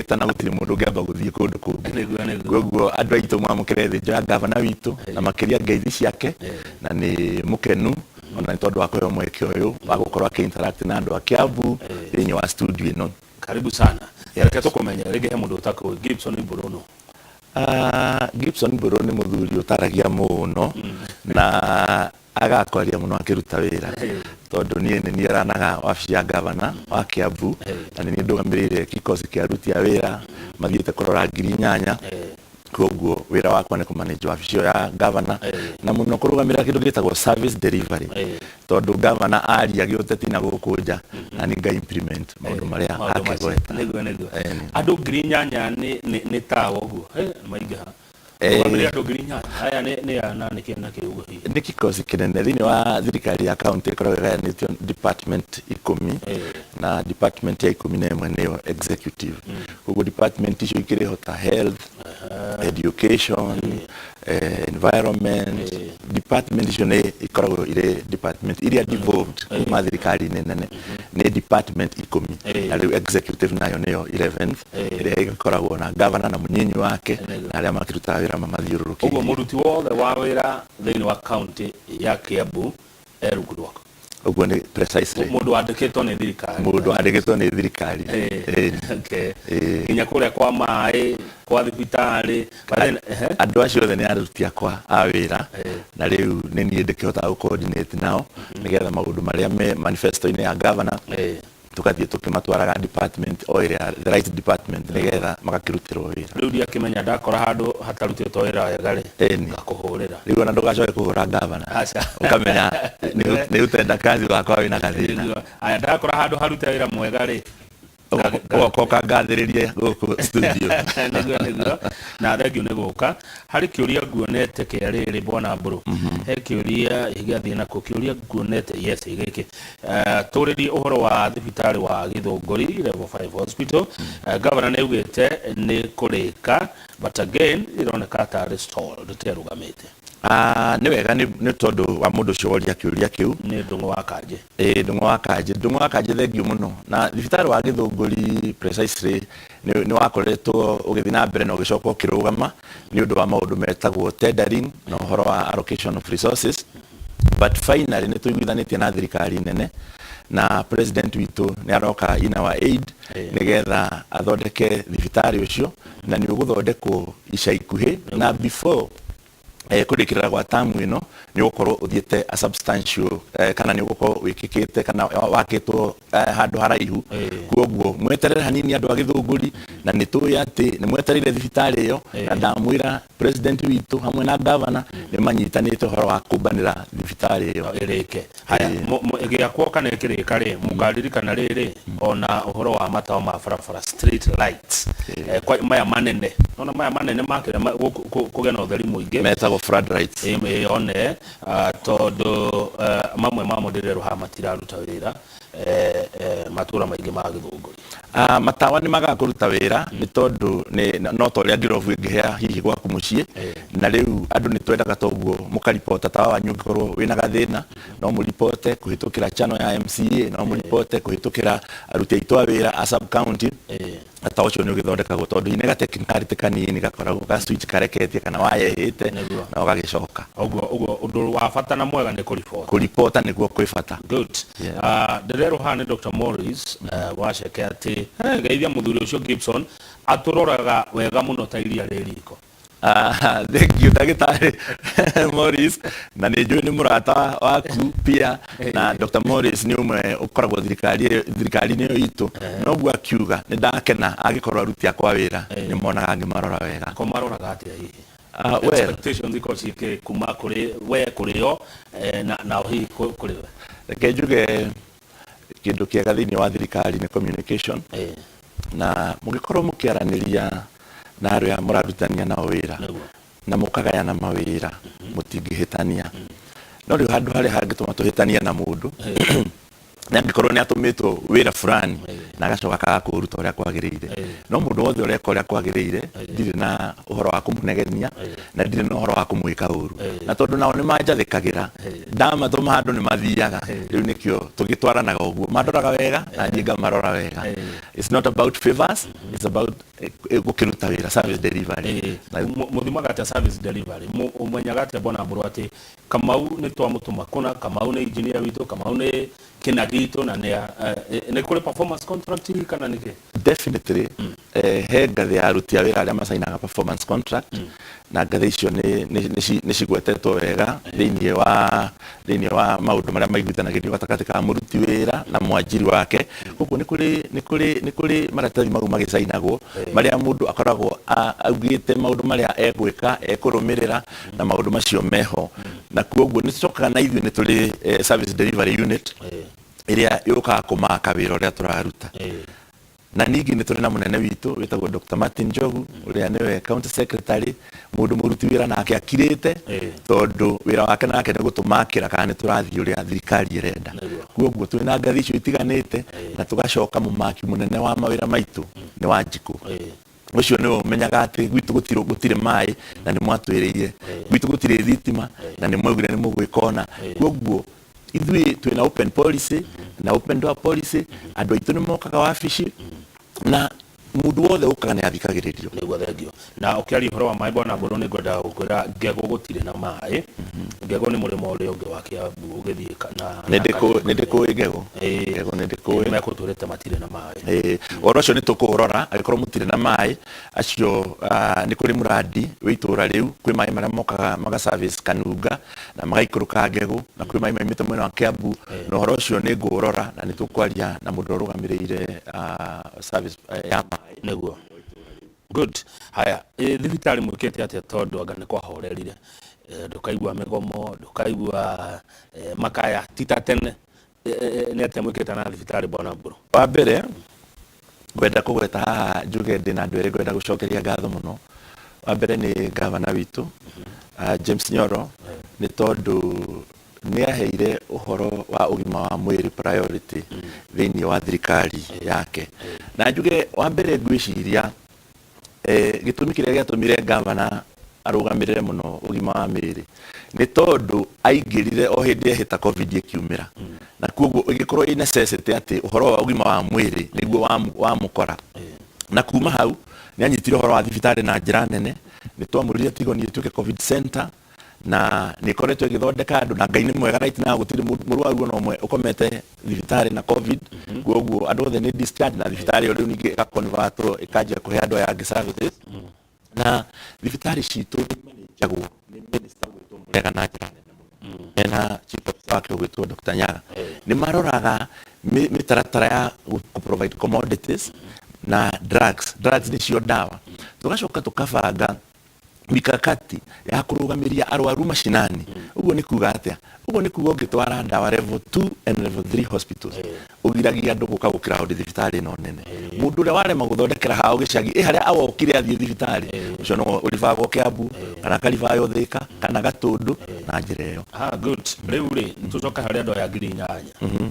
Ndagĩtana gũtirĩ mũndũ ũngĩamba gũthiĩ kũndũ kũngĩ. Nĩguo. Koguo andũ aitũ mwamũkĩre thĩnjo ya gavana witũ na makĩria ngeithi ciake, na nĩ mũkenu ona nĩ tondũ wa kũheo mweke ũyũ wa gũkorwo akĩ interact na andũ a Kiambu thĩinĩ wa studio ĩno. Karibu sana. Reke tũkũmenye rĩngĩ, he mũndũ ũtakũĩ Gibson Mbũrũnũ. Ah, Gibson Mbũrũ nĩ mũthuri ũtaragia mũno na agakwaria mũno akĩruta wĩra, tondũ niĩ nĩ niĩ ranaga wabici ya gavana wa Kiambu na nĩ niĩ ndũgamĩrĩire kikosi kĩa aruti a wĩra mathiĩte kũrora 8,000. Koguo wĩra wakwa nĩ kũmanage wabici ĩyo ya gavana na mũno kũrũgamĩrĩra kĩndũ gĩtagwo service delivery, tondũ gavana aria gĩũteti na gũkũ nja na nĩ nga implement maũndũ marĩa Maũndũ macio. akĩgweta. Nĩguo. Ĩni. Andũ 8,000 nĩ tawa ũguo. Maingĩha. Rũgamĩrĩra andũ 8,000 aya nĩ ana nĩ kĩ na kĩ ũguo hihi? Nĩ kikosi kĩnene. Thĩinĩ wa thirikari ya county ĩkoragwo ĩgayanĩtio department 10, na department ya 11 nĩyo executive. Koguo department icio ikĩrĩ ho ta health, education, environment. Department icio nĩ ikoragwo irĩ department iria devolved kuma thirikari-inĩ nene, nĩ department 10. Na rĩu executive nayo nĩyo 11th, ĩrĩa ĩkoragwo na governor na mũnyinyi wake na arĩa makĩrutaga wĩra Ũguo mamathiũrũrũkĩirie. Mũruti wothe wa wĩra thĩinĩ wa kaunti ya Kiambu e rungu rwaku? Ũguo nĩ precisely. Mũndũ wandĩkĩtwo nĩ thirikari. Mũndũ wandĩkĩtwo nĩ thirikari. Nginya kũrĩa kwa maĩ, kwa thibitarĩ. But then, Andũ acio othe nĩ aruti akwa a wĩra, na rĩu nĩ niĩ ndĩkĩhotaga gũ coordinate nao nĩgetha maũndũ marĩa me manifesto-inĩ ya governor tũgathiĩ tũkĩmatwaraga department o ĩrĩa, the right department, nĩgetha magakĩrutĩrwo wĩra. Rĩu ndiakĩmenya ndakora handũ hatarutĩtwo wĩra wega rĩ, ngakũhũrĩra. Rĩu ona ndũgacoke kũhũra governor. Aca. Ũkamenya nĩ utenda kazi wakwa wĩna gathĩna. Nĩguo. Aya, ndakora handũ harute wĩra mwega rĩ, Ũgoka ũkangathĩrĩria gũkũ studio. Nĩguo, na thengiũ nĩ gũka. Harĩ kĩũria nguonete kĩa rĩrĩ, bwana Mbũrũ, he kĩũria gĩathiĩ nakũ, kĩũria nguonete, yes, gĩkĩ. Tũrĩrie ũhoro wa thibitarĩ wa Gĩthũngũri Level 5 Hospital. Governor nĩ augĩte nĩ kũrĩka, but again ĩroneka tarĩ stalled, tĩarũgamĩte. Ah, nĩ wega, nĩ tondũ wa mũndũ ũcio woria kĩũria kĩu. Nĩ Ndũng'ũ wa Kanjĩ. Ĩĩ, Ndũng'ũ wa Kanjĩ. Ndũng'ũ wa Kanjĩ, thengiũ mũno. Na thibitarĩ wa Gĩthũngũri precisely nĩ wakoretwo ũgĩthiĩ na mbere na ũgĩcoka ũkĩrũgama nĩ ũndũ wa maũndũ metagwo tendering na ũhoro wa allocation of resources, but finally nĩ tũiguithanĩtie na thirikari nene na president witũ nĩ aroka in our aid nĩgetha athondeke thibitarĩ ũcio, na nĩ ũgũthondekwo ica ikuhĩ, na before kũrĩkĩrĩra gwa tamu ĩno nĩ ũgũkorwo ũthiĩte a substantial, kana nĩ ũgũkorwo wĩkĩkĩte kana wakĩtwo handũ haraihu. Koguo mweterere hanini, andũ a Gĩthũngũri, na nĩ tũĩ atĩ nĩ mwetereire thibitarĩ ĩyo, na ndamwĩra president witũ hamwe na governor nĩ manyitanĩte ũhoro wa kũmbanĩra thibitarĩ ĩyo. Ĩrĩke. Haya, gĩakwo kana ĩkĩrĩka rĩ, mũkaririkana rĩrĩ ona ũhoro wa matawa ma barabara, street lights. Maya manene, ona maya manene makĩrĩa kũgĩa na ũtheri mũingĩ. Metagwo floodlights. Ĩ, one tondũ mamwe mamo ndĩrerwo haha matiraruta wĩra matũra maingĩ ma Gĩthũngũri. Ah, matawa nĩ magaga kũruta wĩra nĩ tondũ nĩ no ta ũrĩa ngirobu ĩngĩhĩa hihi gwaku mũciĩ, na rĩu andũ nĩ twendaga toguo mũkaripota tawa wanyu ũngĩkorwo wĩna gathĩna. No mũripote kũhĩtũkĩra channel ya MCA, no mũripote kũhĩtũkĩra aruti aitũ a wĩra a sub county, na tawa ũcio nĩ ũgĩthondekagwo, tondũ hihi nĩ ga technicality kanini gakoragwo ga switch kareketie kana waya ĩhĩte na ũgagĩcoka. Ũguo ũndũ wa bata na mwega nĩ kũribota. Kũripota nĩguo kwĩ bata. Good. Ndĩrerwo haha nĩ Dr. Morris Waceke atĩ geithia mũthuri ũcio Gibson, atũroraga wega mũno ta iria rĩ riko. Ah, thank you, ndagĩtarĩ Morris, na nĩ njũĩ nĩ mũrata waku pia, na Dr. Morris nĩ ũmwe ũkoragwo thirikari-inĩ ĩyo itũ. Noguo akiuga nĩ ndakena angĩkorwo aruti akwa wĩra nĩ monaga ngĩmarora wega. Ko maroraga atĩa hihi? Ah, well, expectations ikorwo cikĩ kuma kũrĩ we kũrĩ o nao hihi kũrĩ we? Reke njuge kĩndũ kĩega thĩinĩ wa thirikari nĩ communication, na mũgĩkorwo mũkĩaranĩria na arĩa mũrarutania nao wĩra na mũkagayana mawĩra, mũtingĩhĩtania. No rĩu handũ harĩa hangĩtũma tũhĩtanie na mũndũ nĩ angĩkorwo nĩ atũmĩtwo wĩra fulani. Na agacoka akaga kũũruta ũrĩa kwagĩrĩire. No mũndũ wothe ũreka ũrĩa kwagĩrĩire, ndirĩ na ũhoro wa kũmũnegenia na ndirĩ na ũhoro wa kũmwĩka ũru. Na tondũ nao nĩ manjathĩkagĩra, ndamatũma handũ nĩ mathiaga, rĩu nĩkĩo tũgĩtwaranaga ũguo. Mandoraga wega na niĩ ngamarora wega. It's not about favors, it's about gũkĩruta wĩra, service delivery. Mũthimaga atĩa service delivery? Ũmenyaga atĩa, Bwana Mbũrũ, atĩ Kamau nĩ twamũtũma kũna, Kamau nĩ engineer witũ, Kamau nĩ kĩna gitũ, na nĩ kũrĩ performance contract hihi kana nĩkĩ? Definitely, he ngathĩ ya aruti a wĩra arĩa macainaga performance contract, na ngathĩ icio nĩ cigwetetwo wega thĩinĩ wa maũndũ marĩa maiguithanagĩrio gatagatĩ ka mũruti wĩra na mwanjiri wake. Koguo nĩ kũrĩ maratathi mau magĩcainagwo marĩa mũndũ akoragwo augĩte maũndũ marĩa egwĩka, ekũrũmĩrĩra, na maũndũ macio meho. Na koguo nĩ tũcokaga na ithuĩ nĩ tũrĩ service delivery unit ĩrĩa yũkaga kũmaka wĩra ũrĩa tũraruta. Na ningĩ nĩ tũrĩ na mũnene witũ wĩtagwo Dr. Martin Njogu, ũrĩa nĩwe county secretary, mũndũ mũruti wĩra nake akirĩte, tondũ wĩra wake nake nĩ gũtũmakĩra kana nĩ tũrathiĩ ũrĩa thirikari ĩrenda. Koguo twĩ na ngathĩ icio itiganĩte, na tũgacoka mũmaki mũnene wa mawĩra maitũ nĩ wa njikũ. Ũcio nĩwe ũmenyaga atĩ gwitũ gũtirĩ maĩ na nĩ mwatwĩrĩire, gwitũ gũtirĩ thitima na nĩ mwaugire nĩ mũgwĩka ona. Koguo ithuĩ twĩna open policy na open door policy. Andũ aitũ nĩ mokaga wabici na mũndũ wothe ũkaga nĩ athikagĩrĩrio. Nĩguo, thengio. Na ũkĩaria ũhoro wa maĩ, Bwana Mbũrũ, nĩ ngwenda gũkwĩra Ngegũ gũtirĩ na maĩ. Ngegũ nĩ mũrĩmo ũrĩa ũngĩ wa Kiambu ũgĩthiĩ na Nĩ ndĩkũĩ Ngegũ. Ngegũ nĩ ndĩkũĩ. Mekũtwĩrĩte matirĩ na maĩ. Ũhoro ũcio nĩ tũkũũrora. Angĩkorwo mũtirĩ na maĩ acio, nĩ kũrĩ mũrandi wĩ itũũra rĩu. Kwĩ maĩ marĩa mokaga maga service Kanunga na magaikũrũka Ngegũ, na kwĩ maĩ maimĩte mwena wa Kiambu. Na ũhoro ũcio nĩ ngũũrora na nĩ tũkwaria na mũndũ ũrĩa ũrũgamĩrĩire service ya maĩ. Nĩguo, good. Haya, thibitarĩ mwĩkĩte atĩa, tondũ anga nĩ kwahorerire? Ndũkaigua mĩgomo, ndũkaigua makaya ti ta tene. Nĩ atĩa mwĩkĩte na thibitarĩ, Bwana Mbũrũ? Wa mbere ngwenda kũgweta haha njuge ndĩ na andũ erĩ ngwenda gũcokeria ngatho mũno. Wa mbere nĩ gavana witũ, James Nyoro, nĩ tondũ nĩ aheire ũhoro wa ũgima wa mwĩrĩ priority thĩinĩ wa thirikari yake. Na njuge wa mbere ngwĩciria gĩtũmi kĩrĩa gĩatũmire gavana arũgamĩrĩre mũno ũgima wa mĩĩrĩ nĩ tondũ aingĩrire o hĩndĩ ehĩta COVID ĩkiumĩra, na koguo ĩgĩkorwo ĩ necessity atĩ ũhoro wa ũgima wa mwĩrĩ nĩguo wamũkora. Na kuma hau nĩ anyitire ũhoro wa thibitarĩ na njĩra nene. Nĩ twamũrire Tigoni ĩtuĩke COVID center, na nĩ ĩkoretwo ĩgĩthondeka andũ, na Ngai nĩ mwega, right now gũtirĩ mũrwaru ona ũmwe ũkomete thibitarĩ na COVID. Koguo andũ othe nĩ discharge, na thibitarĩ ĩyo rĩu ningĩ ĩgaconvertwo ĩkanjia kũhe andũ aya angĩ services. Na thibitarĩ citũ nĩ manĩnjagwo nĩ minister ũgwĩtwo Mũrega na njĩra nene mũno, mena chief officer wake ũgwĩtwo Dr. Nyaga. Nĩ maroraga mĩtaratara ya kũ provide commodities na drugs. Drugs nĩcio ndawa. Tũgacoka tũkabanga mikakati ya kũrũgamĩria arwaru macinani. Ũguo nĩ kuga atĩa? Ũguo nĩ kuga ũngĩtwara ndawa level 2 and level 3 hospitals, ũgiragia andũ gũka gũkĩra hodi thibitarĩ ĩno nene. Mũndũ ũrĩa warema gũthondekera hao gĩcagi ĩ harĩa awokire athiĩ thibitarĩ ũcio no ũribagwo Kiambu kana akaribagwo Thĩka kana Gatũndũ na njĩra ĩyo. Ah, good. Rĩu rĩ, tũcoke harĩ andũ aya 8,000.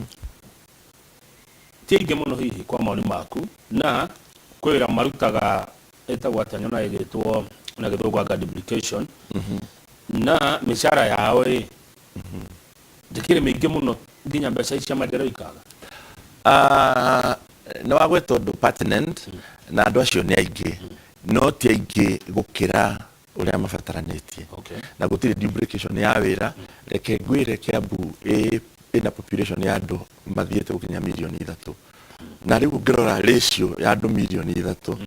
Ti aingĩ mũno hihi kwa maoni maku? Na kwĩ wĩra marutaga ĩtagwo atĩa, nyona ĩgĩtwo na Gĩthũngũ anga duplication, na mĩcara yao rĩ, ndĩkĩrĩ mĩingĩ mũno nginya mbeca ici cia maendeleo ikaga? Ah, nĩ wagweta ũndũ pertinent, na andũ acio nĩ aingĩ, no ti aingĩ gũkĩra ũrĩa mabataranĩtie. Na gũtirĩ duplication ya wĩra. Reke ngwĩre, Kiambu ĩna population ya andũ mathiĩte gũkinya mirioni 3, na rĩu ũngĩrora ratio ya andũ mirioni 3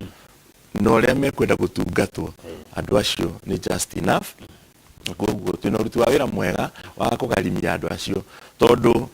na ũrĩa mekwenda gũtungatwo, andũ acio nĩ just enough. Koguo twĩna ũruti wa wĩra mwega wa kũgarimia andũ acio, tondũ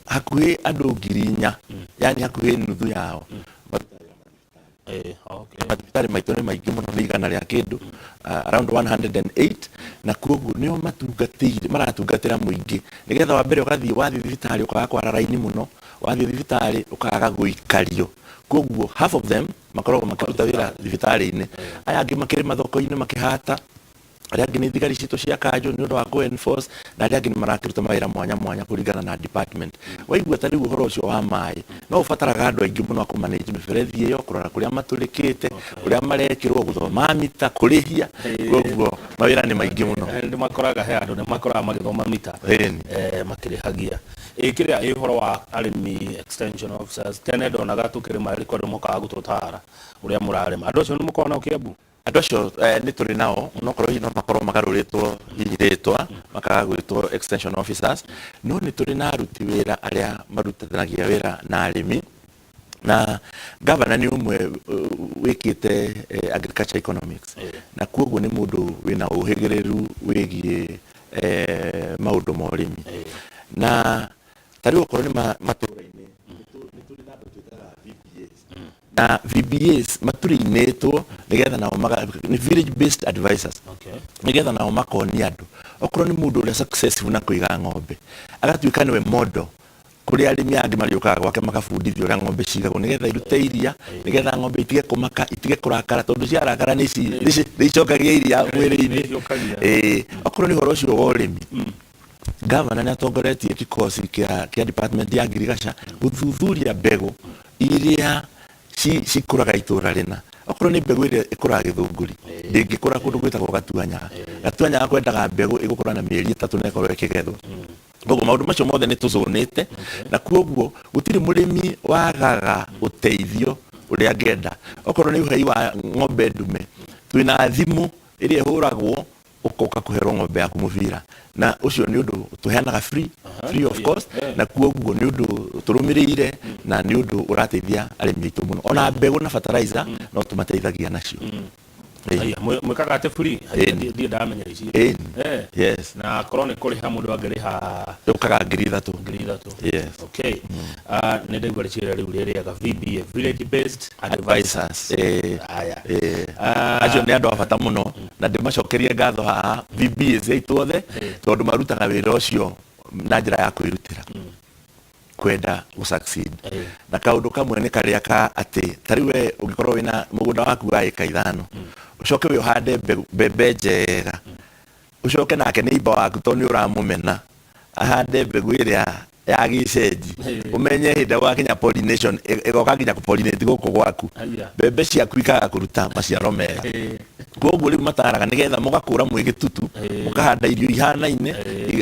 hakuhĩ andũ 4,000, yani hakuhĩ nuthu yao marutaga wĩra. Mathibitarĩ maitũ nĩ maingĩ mũno, nĩ igana rĩa kĩndũ, around 108, na koguo nĩo matungatĩire, maratungatĩra mũingĩ, nĩgetha wa mbere ũgathiĩ, wathiĩ thibitarĩ ũkaga kwara raini mũno, wathiĩ thibitarĩ ũkaga gũikario. Koguo half of them makoragwo makĩruta wĩra thibitarĩ-inĩ, aya angĩ makĩrĩ mathoko-inĩ makĩhata. Arĩa angĩ nĩ thigari citũ cia kanjũ nĩ ũndũ wa kũ enforce, na arĩa angĩ nĩ marakĩruta mawĩra mwanya mwanya kũringana na department. Waigua ta rĩu ũhoro ũcio wa maĩ no ũbataraga andũ aingĩ mũno a kũ manage mĩberethi ĩyo, kũrora kũrĩa matũrĩkĩte, ũrĩa marekĩrwo, gũthoma mita, kũrĩhia, koguo mawĩra nĩ maingĩ mũno. Nĩ makoraga he andũ nĩ makoraga magĩthoma mita. Ĩni. Makĩrĩhagia ĩ kĩrĩa ĩ ũhoro wa arĩmi, extension officers. Tene ndonaga tũkĩrĩma rĩ kwandũ mokaga gũtũtara ũrĩa mũrarĩma. Andũ acio nĩ mũkoragwo nao Kĩambu? Andũ acio nĩ tũrĩ nao, onokorwo hihi no makorwo magarũrĩtwo hihi rĩtwa makaga gwĩtwo extension officers, no nĩ tũrĩ na aruti wĩra arĩa marutithanagia wĩra na arĩmi, na gavana nĩ ũmwe wĩkĩte agriculture economics, na koguo nĩ mũndũ wĩna ũhĩgĩrĩru wĩgiĩ maũndũ ma ũrĩmi. Na ta rĩu okorwo nĩ matũra-inĩ, nĩ tũrĩ na andũ twĩtaga VBAs, na VBAs maturĩinĩtwo nĩgetha nao nĩ village based advisors, nĩgetha nao makonia andũ. Okorwo nĩ mũndũ ũrĩa successful na kũiga ng'ombe, agatuĩka nĩwe model kũrĩ arĩmi angĩ marĩũkaga gwake makabundithio ũrĩa ng'ombe cigagwo nĩgetha irute iria, nĩgetha ng'ombe itige kũmaka, itige kũrakara, tondũ ciarakara nĩ icokagia iria mwĩrĩ-inĩ. Nĩ. Okorwo nĩ ũhoro ũcio wa ũrĩmi, gavana nĩ atongoretie kikosi kĩa department ya ngirigaca gũthuthuria mbegũ iria cikũraga itũra rĩna. Okorwo nĩ mbegũ ĩrĩa ĩkũraga Gĩthũngũri, ndĩngĩkũra kũndũ gwĩtagwo Gatuanyaga. Gatuanyaga kwendaga mbegũ ĩgũkũra na mĩeri 3 na ĩkorwo ĩkĩgethwo. Koguo maũndũ macio mothe nĩ tũcũnĩte, na koguo gũtirĩ mũrĩmi wagaga ũteithio ũrĩa angĩenda. Okorwo nĩ ũhei wa ng'ombe ndume, twĩna thimũ ĩrĩa ĩhũragwo ũkoka kũherwo ng'ombe yaku mũbira, na ũcio nĩ ũndũ tũheanaga free, free of cost, na koguo nĩ ũndũ tũrũmĩrĩire na nĩ ũndũ ũrateithia arĩmi aitũ mũno. Ona mbegũ na fertilizer no tũmateithagia nacio. Aya, mwĩkaga atĩ free? Ndirĩ ndamenya ici. Yes. Na korwo nĩ kũrĩha mũndũ angĩrĩha? Yũkaga 3000. 3000. Yes. Okay. Nĩ ndaigua rĩciria rĩu rĩ rĩega, VBA, village based advisors. Aya. Acio nĩ andũ a bata mũno, na ndĩmacokerie ngatho haha VBAs aitũ othe, tondũ marutaga wĩra ũcio na njĩra ya kwĩrutĩra kwenda gũ succeed. Na kaũndũ kamwe nĩ karĩa ka atĩ ta rĩu we ũngĩkorwo wĩna mũgũnda waku wa ĩka 5, ũcoke wĩ ũhande mbembe njega, ũcoke nake neighbor waku, tondũ nĩ ũramũmena, ahande mbegũ ĩrĩa ya gĩcenji, ũmenye hĩndĩ ĩrĩa gwakinya pollination ĩgoka nginya kũ-pollinate gũkũ gwaku, mbembe ciaku ikaga kũruta maciaro mega. Koguo rĩu mataraga nĩgetha mũgakũra mwĩ gĩtutu, mũkahanda irio ihanaine,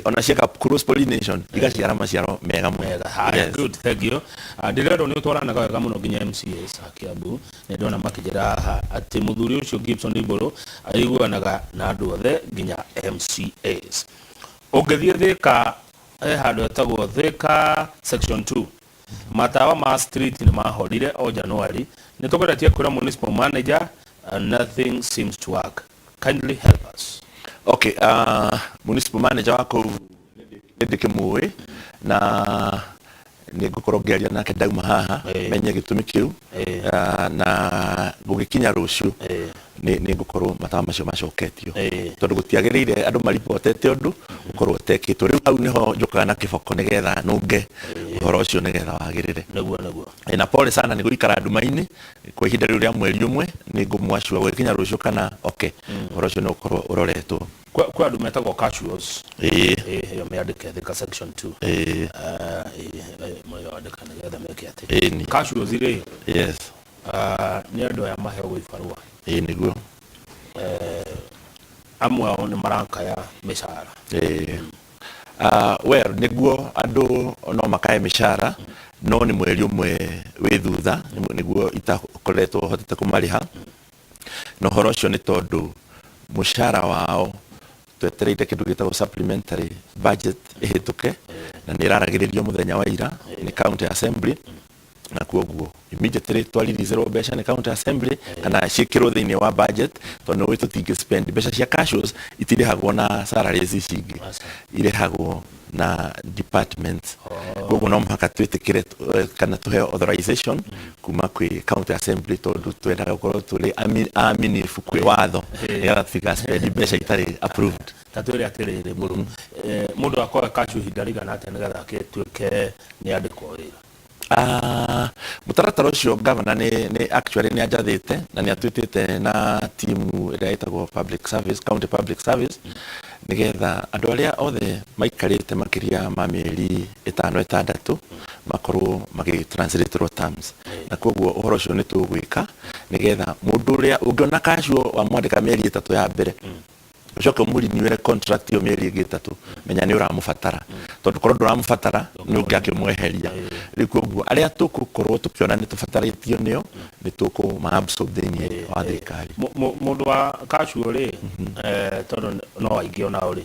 ona cieka cross pollination igaciara maciaro mega mũno. Mega. Haya, good, thank you. Ndĩrerwo nĩ ũtwaranaga wega mũno nginya MCAs a Kiambu. Nĩ ndona makĩnjĩra haha atĩ mũthuri ũcio Gibson Mbũrũ aiguanaga na andũ othe nginya MCAs. Ũngĩthiĩ Thika, he handũ hetagwo Thika Section 2, matawa ma street nĩ mahorire o January. Nĩ tũgeretie kwĩra municipal manager, nothing seems to work. Kindly help us. Okay, municipal manager wa kũu nĩ ndĩkĩmũĩ, na nĩ ngũkorwo ngĩaria nake ndauma haha, menye gĩtũmi kĩu, na gũgĩkinya rũciũ nĩ ngũkorwo matawa macio macoketio, tondũ gũtiagĩrĩire andũ maribotete ũndũ ũkorwo ũtekĩtwo. Rĩu hau nĩho njũkaga na kĩboko nĩgetha nũnge ũhoro ũcio nĩgetha wagĩrĩre. Nĩguo, nĩguo. Na pole sana nĩ gũikara nduma-inĩ kwa ihinda rĩu rĩa mweri ũmwe. Nĩ ngũmwacua gũgĩkinya rũciũ kana okay, ũhoro ũcio nĩ ũgũkorwo ũroretwo. Kwa andũ metagwo casuals. Ĩyo mĩandĩke Thika Section 2. Mũyandĩka nĩgetha meke atĩ casuals rĩ, nĩ andũ aya maheagwo ibarũa. Ĩĩ, nĩguo. Amwe ao nĩ marakaya mĩcara. Well, nĩguo andũ no makae mĩcara, no nĩ mweri ũmwe wĩ thutha nĩguo itakoretwo hotete kũmarĩha, na ũhoro ũcio nĩ tondũ mũcara wao twetereire kĩndũ gĩtagwo supplementary budget ĩhĩtũke, na nĩ ĩraragĩrĩrio mũthenya wa ira nĩ county assembly, na koguo immediately twariricerwo mbeca nĩ county assembly kana ciĩkĩrwo thĩinĩ wa budget, tondũ nĩ tũtingĩ spend mbeca cia casuals. Itirĩhagwo na salaries ici ingĩ, irĩhagwo na departments. Koguo no mũhaka twĩtĩkĩre kana tũheo authorization kuma kwĩ county assembly, tondũ twendaga gũkorwo tũrĩ aminifu kwĩ watho nĩgetha tũtiga spend mbeca itarĩ approved. Ta twĩre atĩrĩrĩ Mbũrũ, mũndũ akoya casual ihinda rĩigana atĩa nĩgetha agĩtuĩke nĩ andĩkwo wĩra? Ah, mũtaratara ũcio gavana nĩ actually nĩ anjathĩte na nĩ atwĩtĩte na timu ĩrĩa ĩtagwo public service, county public service, nĩgetha andũ arĩa othe maikarĩte makĩria ma mĩeri ĩtano ĩtandatũ makorwo magĩtranslaterwo terms, na koguo ũhoro ũcio nĩ tũgwĩka nĩgetha mũndũ ũrĩa ũngĩona casual wamwandĩka mĩeri ĩtatũ ya mbere, ucoke ũmũrinywĩre contract ĩyo mĩeri ĩngĩ ĩtatũ, menya nĩ ũramũbatara, tondũ korwo ndũramũbatara nĩ ũngĩakĩmweheria. Rĩu koguo arĩa tũgũkorwo tũkĩona nĩ tũbatarĩtio nĩo, nĩ tũkũma absorb thĩinĩ wa thirikari. Mũndũ wa casual rĩ, tondũ no aingĩ onao rĩ,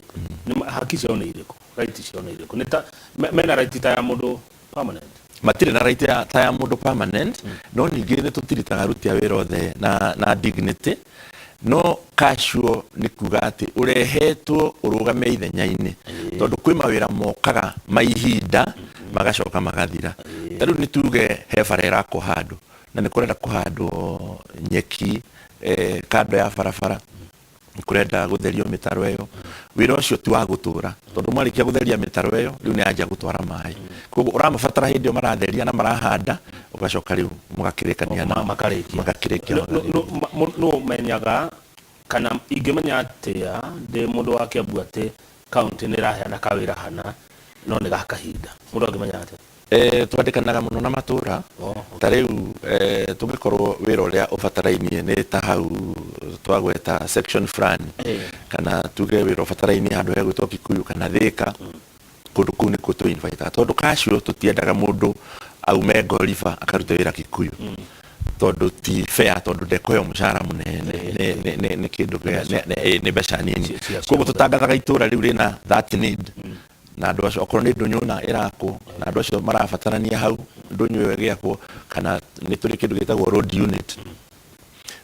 haki ciao nĩ irĩkũ, right ciao nĩ irĩkũ? Nĩ ta mena right ta ya mũndũ permanent? Matirĩ na right ta ya mũndũ permanent, no ningĩ nĩ tũtiritaga aruti a wĩra othe na dignity. No casual nĩ kuga atĩ ũrehetwo ũrũgame ithenya-inĩ, tondũ kwĩ mawĩra mokaga ma ihinda magacoka magathira. Ta rĩu nĩ tuge he bara ĩrakwo handũ na nĩ kũrenda kũhandwo nyeki kando ya barabara, kũrenda gũtherio mĩtaro ĩyo, wĩra ũcio ti wa gũtũra, tondũ mwarĩkia gũtheria mĩtaro ĩyo rĩu nĩ yanjia gũtwara maĩ, koguo ũramabatara hĩndĩ ĩyo maratheria na marahanda, ũgacoka rĩu mũgakĩrĩkania nao. Makarĩkia. Makarĩkia. Nũ ũmenyaga kana ingĩmenya atĩa ndĩ mũndũ wa Kiambu atĩ kaunti nĩ ĩraheana kawĩra hana no nĩ ga kahinda? Mũndũ angĩmenya atĩa? Twandĩkanaga mũno na matũra. Oh. Ta rĩu tũngĩkorwo wĩra ũrĩa ũbatarainie nĩ ta hau twagweta section fulani, kana tuge wĩra ũbatarainie handũ hegwĩtwo Kikuyu kana Thĩka, kũndũ kũu nĩkuo tũ invite, tondũ casual tũtiendaga mũndũ aume Ngoriba akarute wĩra Kikuyu, tondũ ti fair, tondũ ndekũheo mũcara mũnene, nĩ kĩndũ nĩ mbeca nini. Koguo tũtangathaga itũra rĩu rĩna that need, na andũ acio, okorwo nĩ ndũnyũ na ĩrakwo na andũ acio marabatarania hau ndũnyũ ĩyo ĩgĩakwo, kana nĩ tũrĩ kĩndũ gĩtagwo road unit.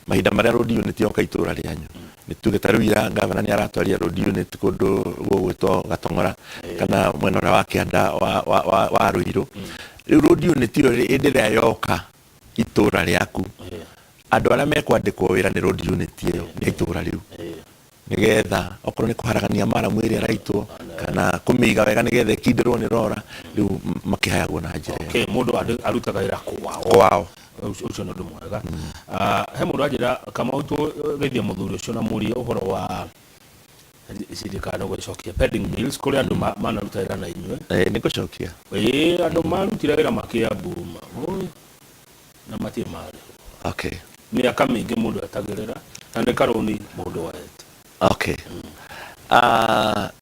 Mahinda marĩa road unit yoka itũra rĩanyu, nĩ tuge ta rĩu ira gavana nĩ aratwarire road unit kũndũ gũgwĩtwo Gatong'ora kana mwena ũrĩa wa kĩanda wa Ruiru. Rĩu road unit ĩyo hĩndĩ ĩrĩa yoka itũra rĩaku, andũ arĩa mekwandĩkwo wĩra nĩ road unit ĩyo nĩ itũra rĩu, nĩgetha okorwo nĩ kũharagania maramu ĩrĩa ĩraitwo kana kũmĩiga wega nĩgetha ĩkindĩrwo nĩ rora, rĩu makĩhayagwo na njĩra ĩyo. Okay, mũndũ arutaga wĩra kwao. Kwao. Ũcio nĩ ũndũ mwega. Ah, he mũndũ anjĩra, Kamau, tũgeithie mũthuri ũcio na mũrie ũhoro wa cirikari gũcokia pending bills kũrĩ andũ manaruta wĩra na inyuĩ. Nĩ ngũcokia. Ĩĩ, andũ marutire wĩra makĩambu na matirĩ marĩhwo. Mĩaka mĩingĩ mũndũ etagĩrĩra na nĩ karũni mũndũ waete. Okay.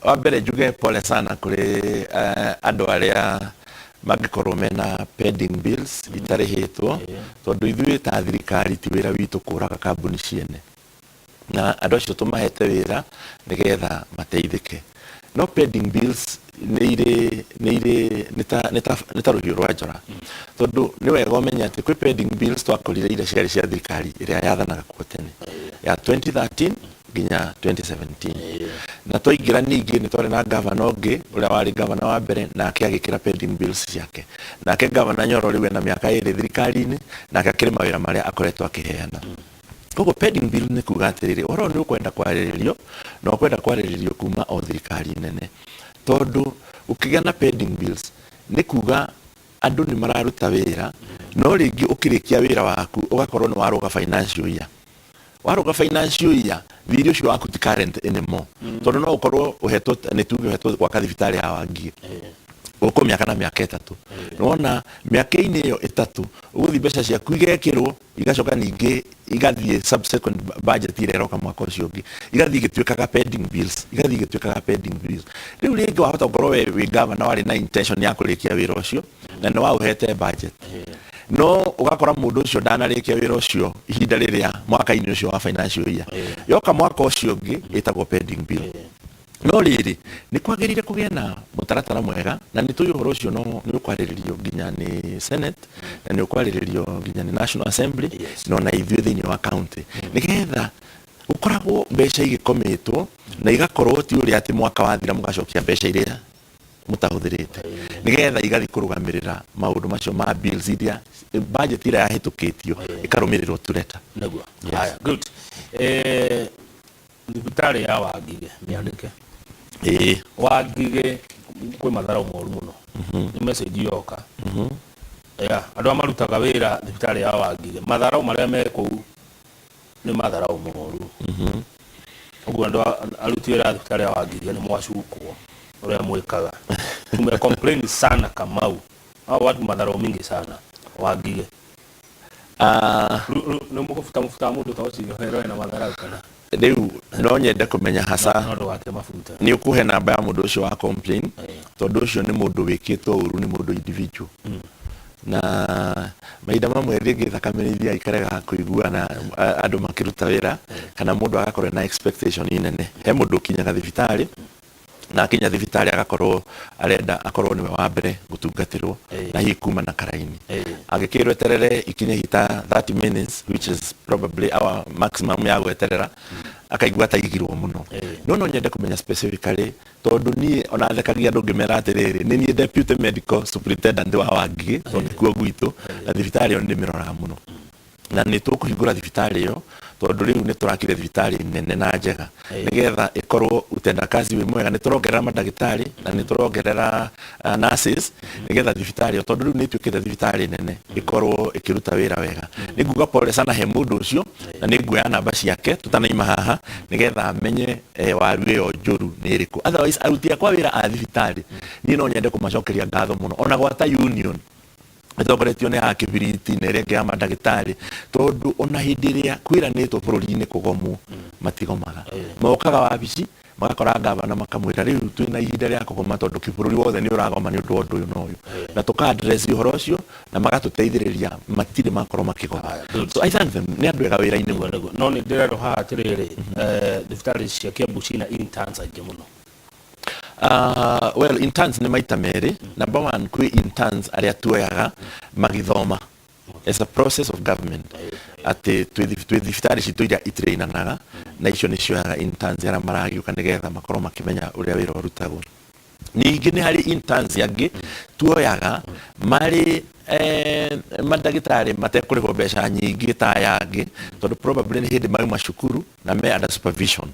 Wa mbere njuge pole sana kũrĩ andũ arĩa mangĩkorwo mena pending bills itarĩhĩtwo, tondũ ithuĩ ta thirikari ti wĩra witũ kũraga kambuni ciene, na andũ acio tũmahete wĩra nĩgetha mateithĩke. No pending bills nĩ irĩ nĩ irĩ nĩ ta rũhiũ rwa njora, tondũ nĩ wega ũmenye atĩ kwĩ pending bills twakorire iria ciarĩ cia thirikari ĩrĩa yathanaga kuo tene ya 2013 nginya 2017, na twaingĩra ningĩ nĩ twarĩ na gavana ũngĩ ũrĩa warĩ gavana wa mbere, nake agĩkĩra pending bills ciake. Nake gavana Nyoro rĩu ena mĩaka 2 thirikari-inĩ, nake akĩrĩ mawĩra marĩa akoretwo akĩheana. Koguo pending bill nĩ kuga atĩrĩrĩ, ũhoro ũyũ nĩ ũkwenda kwarĩrĩrio na ũkwenda kwarĩrĩrio kuma o thirikari nene, tondũ gũkĩgĩa na pending bills nĩ kuga andũ nĩ mararuta wĩra, no rĩngĩ ũkĩrĩkia wĩra waku ũgakorwo nĩ warũga financial year. Warũga financial year, thirĩ ũcio waku ti current anymore, tondũ no ũkorwo ũhetwo, nĩ tuge ũhetwo gwaka thibitarĩ ya Wangigĩ gũkũ mĩaka na mĩaka 3, nĩwona mĩaka-inĩ ĩyo 3 ũgũthiĩ mbeca ciaku igekĩrwo, igacoka ningĩ igathiĩ subsequent budget ĩrĩa ĩroka mwaka ũcio ũngĩ, igathiĩ igĩtuĩkaga pending bills, igathiĩ igĩtuĩkaga pending bills. Rĩu rĩngĩ wahota gũkorwo we wĩ gavana warĩ na intention ya kũrĩkia wĩra ũcio na nĩ waũhete budget, no ũgakora mũndũ ũcio ndanarĩkia wĩra ũcio ihinda rĩrĩa mwaka-inĩ ũcio wa financial year yoka mwaka ũcio ũngĩ, ĩtagwo pending bill. No rĩrĩ, nĩ kwagĩrĩire kũgĩe na mũtaratara mwega, na nĩ tũĩ ũhoro ũcio no nĩ ũkwarĩrĩrio nginya nĩ Senate na nĩ ũkwarĩrĩrio nginya nĩ National Assembly, na ona ithuĩ thĩinĩ wa county, nĩgetha gũkoragwo mbeca igĩkomĩtwo na igakorwo ti ũrĩa atĩ mwaka wathira mũgacokia mbeca iria mũtahũthĩrĩte, nĩgetha igathiĩ kũrũgamĩrĩra maũndũ macio ma bills iria budget ĩrĩa yahĩtũkĩtio ĩkarũmĩrĩrwo tureta. Nĩguo. Haya, good. Thibitarĩ ya Wangige mĩandĩke. Ĩĩ. Wangige kwĩ matharau moru mũno, nĩ message yoka. Yeah, andũ arĩa marutaga wĩra thibitarĩ ya Wangige matharau marĩa me kũu nĩ matharau moru. Ũguo andũ aruti wĩra a thibitarĩ ya Wangige nĩ mwacukwo ũrĩa mwĩkaga. Tume complain sana Kamau, hao watu matharau mingi sana Wangige. Nĩ mũkũbuta mũbutaga mũndũ ta ũcio wĩra wĩna matharau kana? Rĩu no nyende kũmenya hasa. No ndũgate mabuta. Nĩ ũkũhe namba ya mũndũ ũcio wa complain, tondũ ũcio nĩ mũndũ wĩkĩtwo ũru nĩ mũndũ individual, na mahinda mamwe rĩngĩ thakame nĩ ithiaga ikarega kũiguana andũ makĩruta wĩra, kana mũndũ agakorwo na expectation nene. He mũndũ ũkinyaga thibitarĩ, na akinya thibitarĩ agakorwo arenda akorwo nĩwe wa mbere gũtungatĩrwo, na hihi kuma na karaini, angĩkĩrwo eterere ikinye hita 30 minutes, which is probably our maximum ya gweterera, akaigua ataigirwo mũno. No nyende kũmenya specifically, tondũ niĩ ona thekagia andũ ngĩmera atĩrĩrĩ, nĩ niĩ deputy medical superintendent wa Wangigĩ, tondũ nĩkuo gwitũ, na thibitarĩ ĩyo nĩ ndĩmĩroraga mũno, na nĩ tũkũhingũra thibitarĩ ĩyo, tondũ rĩu nĩ tũrakire thibitarĩ nene na njega, nĩgetha ĩkorwo utendakazi wĩ mwega. Nĩ tũrongerera mandagĩtarĩ na nĩ tũrongerera nurses, nĩgetha thibitarĩ ĩyo, tondũ rĩu nĩ ĩtuĩkĩte thibitarĩ nene, ĩkorwo ĩkĩruta wĩra wega. Nĩ nguga pole sana he mũndũ ũcio, na nĩ nguoya namba ciake tũtanaima haha, nĩgetha amenye waru ĩyo njũru nĩ ĩrĩkũ. Otherwise, aruti akwa wĩra a thibitarĩ, niĩ no nyende kũmacokeria ngatho mũno, ona gwata union ĩtongoretio nĩ ya kĩbiriti na ĩrĩa ĩngĩ ya mandagĩtarĩ, tondũ ona hĩndĩ ĩrĩa kwĩranĩtwo bũrũri-inĩ kũgomwo, matigomaga. Mokaga wabici magakora gavana, makamwĩra rĩu twĩna ihinda rĩa kũgoma, tondũ kĩbũrũri wothe nĩ ũragoma nĩ ũndũ wa ũndũ ũyũ na ũyũ, na tũka address ũhoro ũcio na magatũteithĩrĩria, matirĩ makorwo makĩgoma. Haya, good. So I thank them, nĩ andũ ega wĩra-inĩ Nĩguo, mũno. Nĩguo. No nĩ ndĩrerwo haha atĩrĩrĩ, thibitarĩ cia Kiambu cina interns aingĩ mũno. Well, interns nĩ maita merĩ. Number one, kwĩ interns arĩa tuoyaga magĩthoma as a process of government, atĩ twĩ thibitarĩ citũ iria itrainanaga na icio nĩ cioyaga interns arĩa maragĩũka, nĩgetha makorwo makĩmenya ũrĩa wĩra ũrutagwo. Ningĩ nĩ harĩ interns angĩ tuoyaga marĩ mandagĩtarĩ matekũrĩhwo mbeca nyingĩ ta aya angĩ, tondũ probably nĩ hĩndĩ mauma cukuru na me under supervision,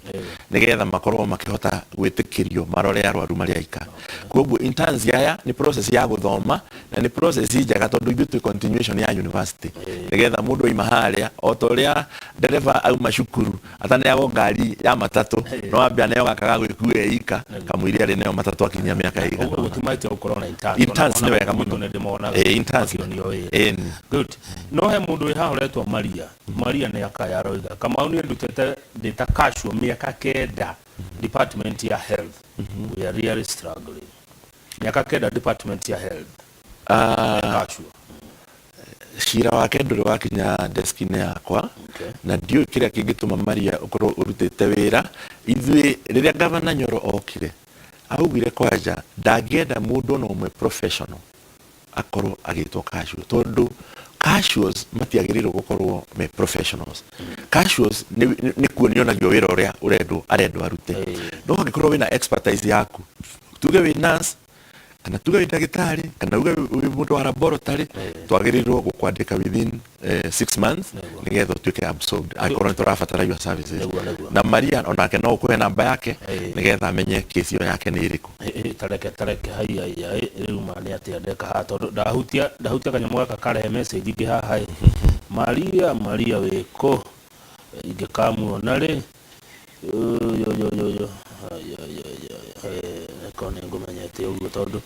nĩgetha makorwo makĩhota gwĩtĩkĩrio marore arwaru marĩ aika. Koguo interns aya nĩ process ya gũthoma, na nĩ process njega, tondũ ithuĩ twĩ continuation ya university, nĩgetha mũndũ aima harĩa, o ta ũrĩa ndereba auma cukuru ataneagwo ngari ya matatũ, no ambe aneo gaka ga gwĩkuĩa ika kamũiria arĩ nayo matatũ akinyia mĩaka ĩigana Ũguo ũna. Gũtimaite gũkorwo na interns. Interns Ona- nĩ wega ona mũno. gwitũ nĩ ndĩmonaga Interns. makĩonio wĩra. Good. No he mũndũ wĩ haha ũretwo Maria. Maria nĩ akaya, aroiga, "Kamau, niĩ ndutĩte ndĩ ta casual mĩaka 9 department ya health. We are really struggling." Mĩaka 9 department ya health. Casual. Cira wake ndũrĩ wakinya desk-inĩ yakwa, na ndiũĩ kĩrĩa kĩngĩtũma Maria ũkorwo ũrutĩte wĩra. Ithuĩ rĩrĩa gavana Nyoro okire, augire kwanja ndangĩenda mũndũ ona ũmwe professional akorwo agĩtwo casual, tondũ casuals matiagĩrĩirwo gũkorwo me professionals. Casuals nĩ kuonionagio wĩra ũrĩa ũrendwo arendwo arute, no angĩkorwo wĩna expertise yaku, tuge wĩ nurse, kana tuge wĩ ndagĩtarĩ, kana uge wĩ mũndũ wa laboratory, twagĩrĩirwo gũkwandĩka within 6 months, nĩgetha ũtuĩke absorbed angĩkorwo nĩ tũrabatara your services. Nĩguo, nĩguo. Na Maria onake no ũkũhe namba yake, nĩgetha amenye kesi ĩyo yake nĩ ĩrĩkũ. Tareke haiya rĩu ma nĩ atĩa ndeka haha, tondũ ndahutia kanyamũ gaka karehe message ingĩ haha ĩ. Maria, Maria wĩkũ? Ingĩkamuona rĩ, yo yo yo yo, ko nĩ ngũmenyete ũguo, tondũ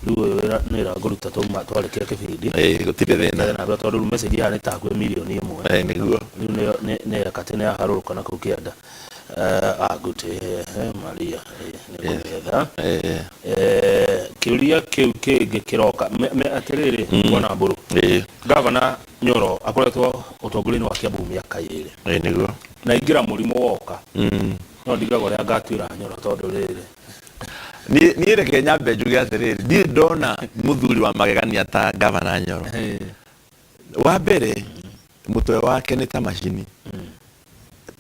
rĩu ũyũ wĩra nĩ wĩra ngũruta twauma twarĩkia kĩbindi. Gũtirĩ thĩna. Na tondũ rĩu message haha nĩ ta hakuhĩ mirioni 1. Nĩguo. Rĩu nĩ yakate nĩ yaharũrũka na kũu kĩanda. Good, Maria, nĩ ngũmĩetha. Kĩũria kĩu kĩngĩ kĩroka atĩrĩrĩ, bwana Mbũrũ, gavana Nyoro akoretwo ũtongoria-inĩ wa Kiambu mĩaka 2. Nĩguo. Na ingĩra mũrimũ woka, no ndigaga ũrĩa ngatuĩra Nyoro, tondũ rĩrĩ, Niĩ reke nyambe njuge atĩrĩrĩ, ndirĩ ndona mũthuri wa magegania ta gavana Nyoro. Wa mbere, mũtwe wake nĩ ta macini,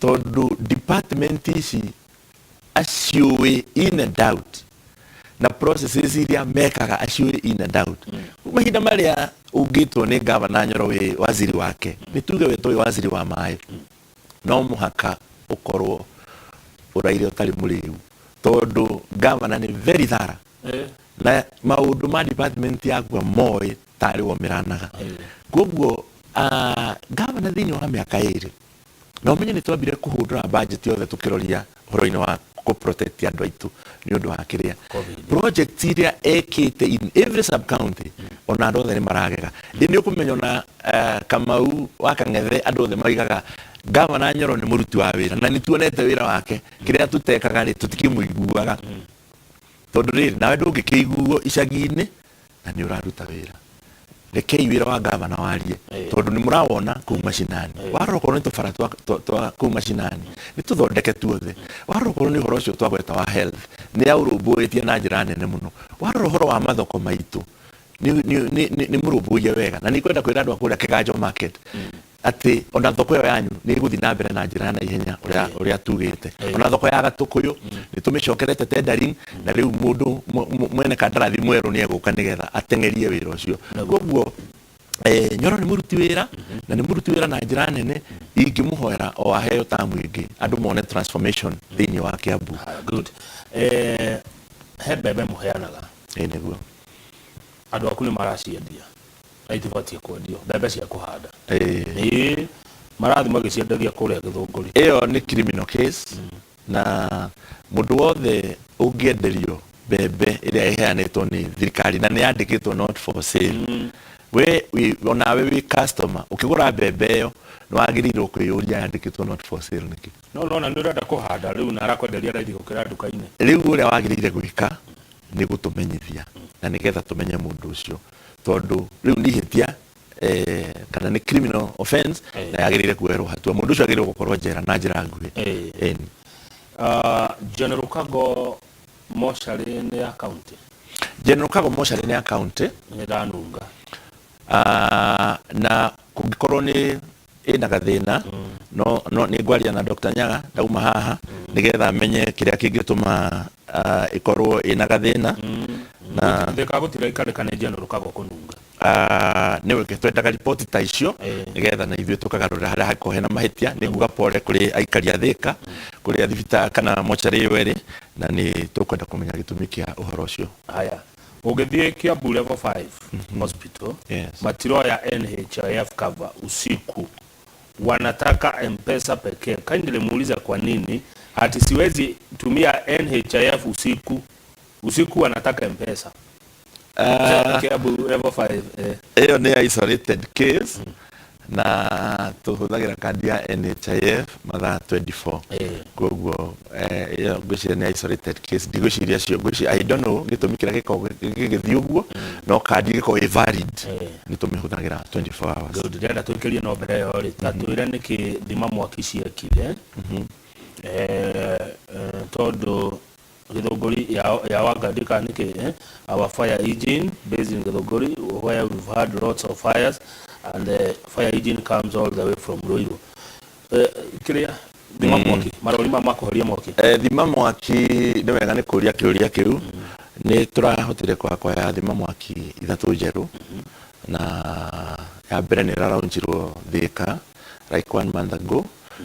tondũ department ici aciũĩ in and out, na processes iria mekaga aciũĩ in and out. Mahinda marĩa ũngĩtwo nĩ gavana Nyoro wĩ waziri wake, nĩ tuge wĩtwo wĩ waziri wa maĩ, no mũhaka ũkorwo ũraire ũtarĩ mũrĩu, tondũ gavana nĩ very thorough. Na maũndũ ma department yaku moĩ tarĩ wo mĩranaga. Koguo gavana thĩinĩ wa mĩaka 2 na ũmenye nĩ twambire kũhũndũra budget yothe tũkĩroria ũhoro-inĩ wa kũ protect andũ aitũ nĩ ũndũ wa kĩrĩa project iria ekĩte in every sub county, ona andũ othe nĩ maragega. Ĩ nĩ ũkũmenya ona Kamau wa Kang'ethe, andũ othe maigaga gavana Nyoro nĩ mũruti wa wĩra na nĩ tuonete wĩra wake. Kĩrĩa tũtekaga rĩ, tũtikĩmũiguaga tondũ rĩrĩ nawe ndũngĩkĩiguo icagi-inĩ na nĩ ũraruta wĩra. Rekei wĩra wa gavana warie tondũ nĩ mũrawona kũu macinani. Warora okorwo nĩ tũbara twa kũu macinani nĩ tũthondeke tuothe. Warora okorwo nĩ ũhoro ũcio twagweta wa health, nĩ aũrũmbũĩtie na njĩra nene mũno. Warora ũhoro wa mathoko maitũ nĩ mũrũmbũiye wega, na nĩ ngwenda kwĩra andũ a kũrĩa Kĩganjo market atĩ ona thoko ĩyo yanyu nĩ ĩgũthiĩ na mbere na njĩra ya naihenya ũrĩa tugĩte. Ona thoko ya Gatũkũyũ nĩ tũmĩcokerete tendering, na rĩu mũndũ mwene kandarathi mwerũ nĩ egũka nĩgetha ateng'erie wĩra ũcio. Koguo Nyoro nĩ mũruti wĩra na nĩ mũruti wĩra na njĩra nene. Ingĩmũhoera o aheo tamu ĩngĩ andũ mone transformation thĩinĩ wa Kiambu. Good. He mbembe mũheanaga? Ĩ nĩguo. Andũ aku nĩ maraciendia na itibatiĩ kwendio, mbembe cia kũhanda. Ĩĩ, marathiĩ magĩciendagia kũrĩa Gĩthũngũri. Ĩyo nĩ criminal case, na mũndũ wothe ũngĩenderio mbembe ĩrĩa ĩheanĩtwo nĩ thirikari na nĩ yandĩkĩtwo "not for sale", we onawe wĩ customer ũkĩgũra mbembe ĩyo nĩ wagĩrĩirwo kwĩyũria yandĩkĩtwo "not for sale" nĩkĩ. No nona nĩ ũrenda kũhanda rĩu na arakwenderia raithi gũkĩra nduka-inĩ. Rĩu ũrĩa wagĩrĩire gwĩka nĩ gũtũmenyithia na nĩgetha tũmenye mũndũ ũcio, tondũ rĩu nĩ ihĩtia kana nĩ criminal offense na yagĩrĩire kuoerwo hatua. Mũndũ ũcio agĩrĩirwo gũkorwo njera na njĩra nguhĩ. Ĩni. General Kago mocarĩ nĩ ya county? General Kago mocarĩ nĩ ya county. Nĩ ndanunga. Na kũngĩkorwo nĩ ĩna gathĩna, no nĩ ngwaria na Dr. Nyaga ndauma haha nĩgetha menye kĩrĩa kĩngĩtũma ĩkorwo ĩna gathĩna na Thika gũtiraikarĩka nĩ General Kago kũnunga. Nĩ weke twendaga riboti ta icio nĩgetha na ithuĩ tũkagarũrĩra harĩa hangĩkorwo hena mahĩtia. Nĩ nguga pole kũrĩ aikari a Thĩka kũrĩa thibitarĩ kana mocarĩ ĩyo ĩrĩ, na nĩ tũkwenda kũmenya gĩtũmi kĩa ũhoro ũcio. Haya, ũngĩthiĩ Kiambu level 5 hospital, matiroya NHIF cover usiku, wanataka Mpesa pekee. Kindly muulize kwa nini ati siwezi tumia NHIF usiku. Usiku wanataka Mpesa. Kiambu level 5. Ĩyo nĩ isolated case, na tũhũthagĩra kandi ya NHIF mathaa 24. Koguo ĩyo ngwĩciria nĩ isolated case. Ndigwĩciria cio, ngwĩciria, I don't know gĩtũmi kĩrĩa gĩkoragwo gĩgĩthiĩ ũguo, no kandi ĩgĩkorwo ĩ valid nĩ tũmĩhũthagĩra 24 hours. Good. Ndĩrenda tũikĩrie no mbere ĩyo rĩ, ta twĩre nĩkĩ thima mwaki ciekire, tondũ Githunguri ya Wangandika nĩkĩ, our fire engine based in Githunguri, where we've had lots of fires and the fire engine comes all the way from Ruiru. Kĩrĩa thima mwaki, marori ma makũhoria mwaki. Thima mwaki, nĩ wega nĩ kũria kĩũria kĩu. Nĩ tũrahotire kwakwaya thima mwaki 3 njerũ, na ya mbere nĩ ĩraraunjirwo Thika like one month ago,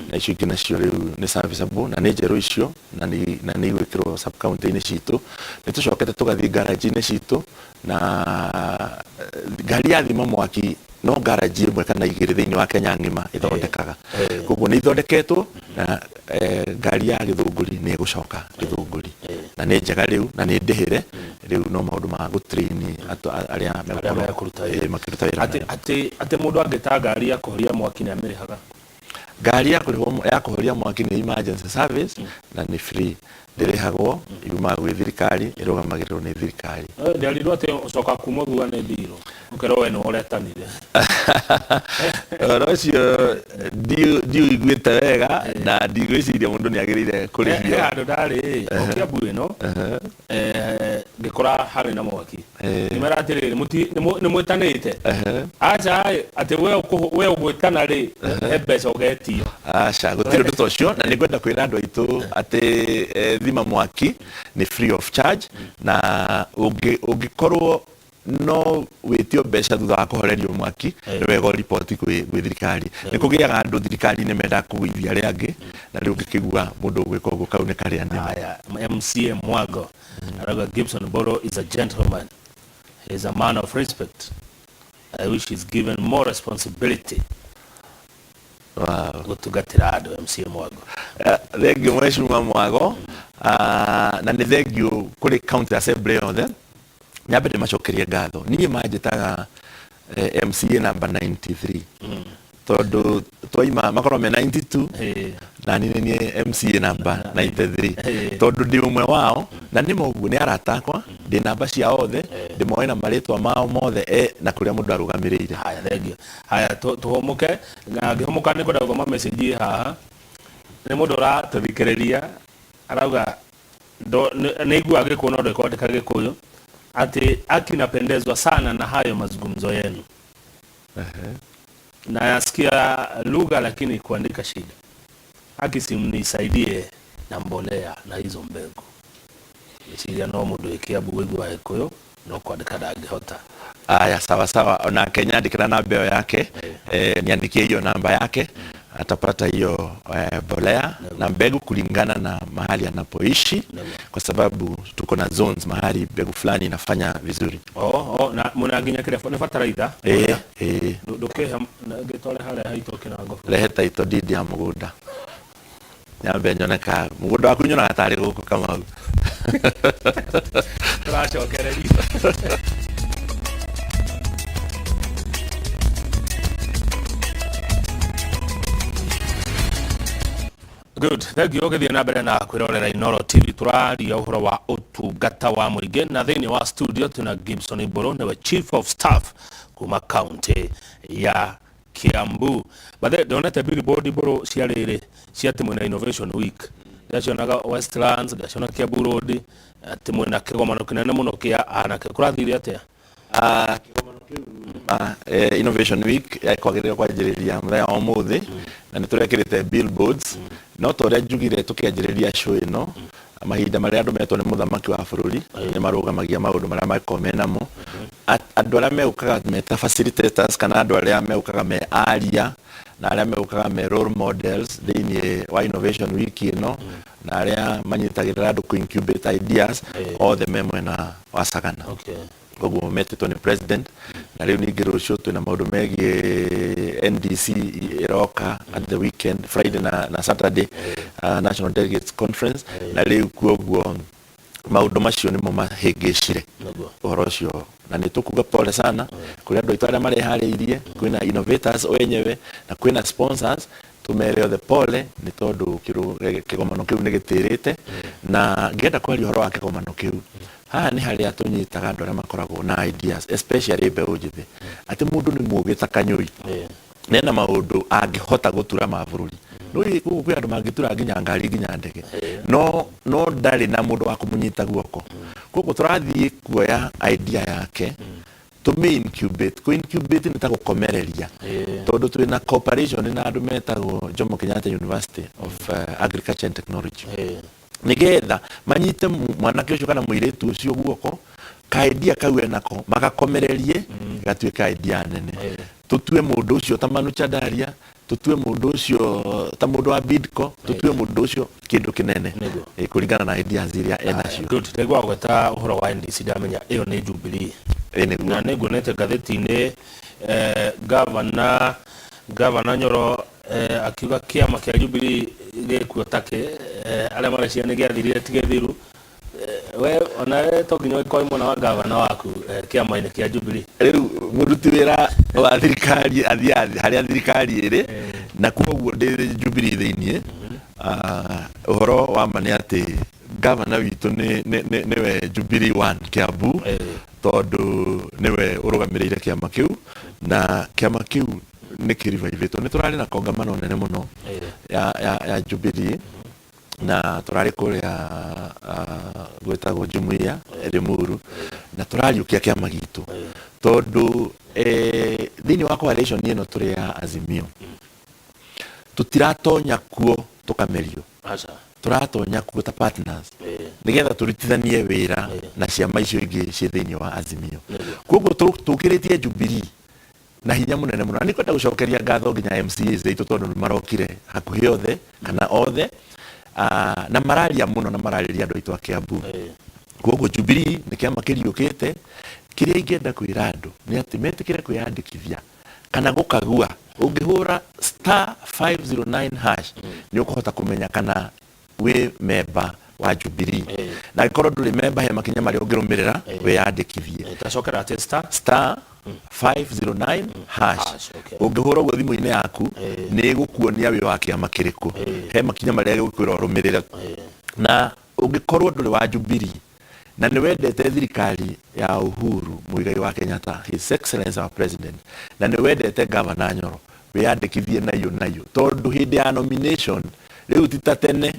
na icio ingĩ nacio rĩu nĩ serviceable na nĩ njerũ icio, na nĩ igwĩkĩrwo sub county-inĩ citũ. Nĩ tũcokete tũgathiĩ garage-inĩ citũ, na ngari ya thima mwaki no garage ĩmwe kana igĩrĩ thĩinĩ wa Kenya ng'ima ĩthondekaga. Koguo nĩ ithondeketwo na ngari ya Gĩthũngũri nĩ ĩgũcoka Gĩthũngũri na nĩ njega rĩu na nĩ ndĩhĩre rĩu, no maũndũ ma gũtrain arĩa arĩa mekũruta wĩra. Makĩruta wĩra atĩ nayo. Atĩ mũndũ angĩta ngari ya kũhoria mwaki nĩ amĩrĩhaga? Ngari ya kũhoria mwaki nĩ emergency service na nĩ free, ndĩrĩhagwo, yumaga gwĩ thirikari, ĩrũgamagĩrĩrwo nĩ thirikari. Nderirwo atĩ ũcoka kuma thutha nĩ mbirũ ũkerwo we nĩwe ũretanire. Ũhoro ũcio ndiũiguĩte wega na ndigwĩciria mũndũ nĩ agĩrĩire he kũrĩhio. Handũ ndarĩ o Kiambu ĩno, ngĩkora harĩ na mwaki. Ngĩmera atĩrĩrĩ, nĩ mwĩtanĩte? Aca ĩ, atĩ we ũgwĩtana rĩ, he mbeca ũgetio. Aca, gũtirĩ ũndũ ta ũcio, na nĩ ngwenda kwĩra andũ aitũ atĩ thima mwaki nĩ free of charge, na ũngĩkorwo no wĩtio mbeca thutha wa kũhorerio mwaki, nĩ wega ũriboti gwĩ thirikari. Nĩ kũgĩaga andũ thirikari-inĩ mendaga kũgũithia arĩa angĩ. Na rĩu ũngĩkĩigua mũndũ ũgwĩka ũguo kau nĩ karĩa nĩma. Haya, MCA Mwago arauga Gibson Mburu is a gentleman. He is a man of respect. I wish he's given more responsibility. Wow. Gũtungatĩra andũ MCA Mwago. Thengiũ Mheshimiwa Mwago. Na nĩ thengiũ kũrĩ county assembly yothe. Nyambe ndĩmacokerie ngatho. Niĩ manjĩtaga MCA number 93. Tondũ twaima makorwo me 92 na niĩ nĩ niĩ MCA number 93. Tondũ ndĩ ũmwe wao na nĩ ma ũguo nĩ arata akwa, ndĩ namba ciao othe, ndĩmoĩ na marĩtwa mao mothe na kũrĩa mũndũ arũgamĩrĩire. Haya, thengiũ. Haya, tũhũmũke. Na ngĩhũmũka nĩ ngwenda gũthoma message ĩ haha. Nĩ mũndũ ũratũthikĩrĩria arauga nĩ aiguaga Gĩkũyũ no ndekwandĩka Gĩkũyũ, atĩ aki napendezwa sana na hayo mazungumzo yenu. Nayasikia lugha lakini kuandika shida. Aki simnisaidie na mbolea na hizo mbegu. Ngwĩciria no mũndũ wĩ Kiambu ũiguaga Gĩkũyũ no kwandĩka ndangĩhota. Aya, sawa sawa. Onake nyandĩkĩra namba ĩyo yake, niandikie hiyo namba yake, atapata hiyo mbolea na mbegu kulingana na mahali anapoishi, kwa sababu tuko na zones mahali mbegu fulani inafanya vizuri. Oh, na mwĩna nginya kĩrĩa nĩ bataraitha? Eh. Ndũkĩhe ngĩtware harĩa haitũ kĩrango. Rehe title deed ya mũgũnda. Nyambe nyone ka mũgũnda waku nyonaga tarĩ gũkũ Kamau. Tũracokereria. Good. Thank you. Ũgĩthiĩ na mbere na kwĩrorera Inooro TV, tũraria ũhoro wa ũtungata wa mũingĩ, na thĩinĩ wa studio twĩna Gibson Mburu, nĩwe Chief of Staff kuma county ya Kiambu. Bathe ndonete billboard Mburu cia rĩrĩ cia atĩ mwĩna Innovation Week. Ndacionaga Westlands, ngaciona Kiambu Road, atĩ mwĩna kĩgomano kĩnene mũno kĩa anake. Kũrathire atĩa? Kĩgomano kĩu nĩma, Innovation Week kwagĩrĩire kwanjĩrĩria mũthenya wa ũmũthĩ, na nĩ tũrekĩrĩte billboards, no ta ũrĩa njugire tũkĩanjĩrĩria show ĩno, mahinda marĩa andũ metwo nĩ mũthamaki wa bũrũri nĩ marũgamagia maũndũ marĩa mangĩkorwo menamo. Andũ arĩa megũkaga me ta facilitators kana andũ arĩa megũkaga me aria na arĩa megũkaga me role models thĩinĩ wa Innovation Week ĩno, na arĩa manyitagĩrĩra andũ kũ incubate ideas, othe me mwena wa Sagana. Koguo metĩtwo nĩ president. Na rĩu ningĩ rũciũ twĩna maũndũ megiĩ NDC ĩroka at the weekend, Friday na Saturday, National Delegates Conference. Na rĩu koguo maũndũ macio nĩmo mahĩngĩcire ũhoro ũcio, na nĩ tũkuga pole sana kũrĩ andũ aitũ arĩa mareharĩirie. Kwĩna innovators wenyewe na kwĩna sponsors, tũmere othe pole nĩ tondũ kĩgomano kĩu nĩ gĩtĩrĩte. Na ngĩenda kwaria ũhoro wa kĩgomano kĩu, haha nĩ harĩa tũnyitaga andũ arĩa makoragwo na ideas, especially mbeũ njĩthĩ, atĩ mũndũ nĩ mũũgĩ ta kanyũi nena maũndũ angĩhota gũtura ma bũrũri. Nĩ gũkũ kwĩ andũ mangĩtura nginya ngari nginya ndege, no ndarĩ na mũndũ wa kũmũnyita guoko. Koguo tũrathiĩ kuoya idea yake tũmĩ incubate. Kũ incubate nĩ ta gũkomereria, tondũ twĩna cooperation na andũ metagwo Jomo Kenyatta University of Agriculture and Technology, nigetha manyite mwanake ũcio kana mũirĩtu ũcio guoko, ka idea kau enako magakomererie gatuĩka idea nene. Tũtue mũndũ ũcio ta Manu Chandaria, tũtue mũndũ ũcio ta mũndũ wa Bidco, tũtue mũndũ ũcio kĩndũ kĩnene kũringana na ideas iria enacio. Good. Ndaigua gweta ũhoro wa NDC, ndamenya ĩyo nĩ Jubilee. Nĩguo. Na nĩ nguonete ngathĩti-inĩ, gavana Nyoro akiuga kĩama kĩa Jubilee gĩkuo takĩ, arĩa mareciria nĩ gĩathirire ti gĩthiru. We ona we to nginya ũgĩkorwo mwena wa gavana waku kĩama-inĩ kĩa Jubilee. Rĩu mũruti wĩra wa thirikari athiaga harĩa thirikari ĩrĩ, na koguo ndĩ Jubilee thĩiniĩ. Ũhoro wa ma nĩ atĩ gavana witũ nĩwe Jubilee One Kiambu, tondũ nĩwe ũrũgamĩrĩire kĩama kĩu, na kĩama kĩu nĩ kĩrivivĩtwo. Nĩ tũrarĩ na kongamano nene mũno ya Jubilee, na tũrarĩ kũrĩa gwĩtagwo Jumuiya Limuru, na tũrariũkia kĩama gitũ, tondũ thĩinĩ wa coalition ĩno tũrĩ ya Azimio, tũtiratonya kuo tũkamerio. Tũratonya kuo ta partners, nĩgetha tũrutithanie wĩra na ciama icio ingĩ ciĩ thĩinĩ wa Azimio. Koguo tũkĩrĩtie Jubilee. Na hinya mũnene mũno. Na nĩ kwenda gũcokeria ngatho nginya MCAs aitũ tondũ nĩ marokire hakuhĩ othe kana othe, na mararia mũno na mararĩria andũ aitũ a Kiambu. Koguo Jubilee nĩ kĩama kĩriũkĩte. Kĩrĩa ingĩenda kwĩra andũ nĩ atĩ metĩkĩre kwĩyandĩkithia kana gũkagua. Ũngĩhũra star 509 hash nĩ ũkũhota kũmenya kana wĩ memba wa Jubilee. Na angĩkorwo ndũrĩ memba, he makinya marĩa ũngĩrũmĩrĩra wĩyandĩkithie. Tacokera atĩ star star 509 hash. Hash, okay. Ũngĩhũra ũguo thimũ-inĩ yaku nĩ ĩgũkuonia wĩ wa kĩama kĩrĩkũ, he makinya marĩa ĩgũkwĩra ũrũmĩrĩre. Na ũngĩkorwo ndũrĩ wa Jubilee na nĩ wendete thirikari ya Uhuru Muigai wa Kenyatta, His Excellency our President, na nĩ wendete Gavana Nyoro, wĩyandĩkithie nayo nayo, tondũ hĩndĩ ya nomination rĩu ti ta tene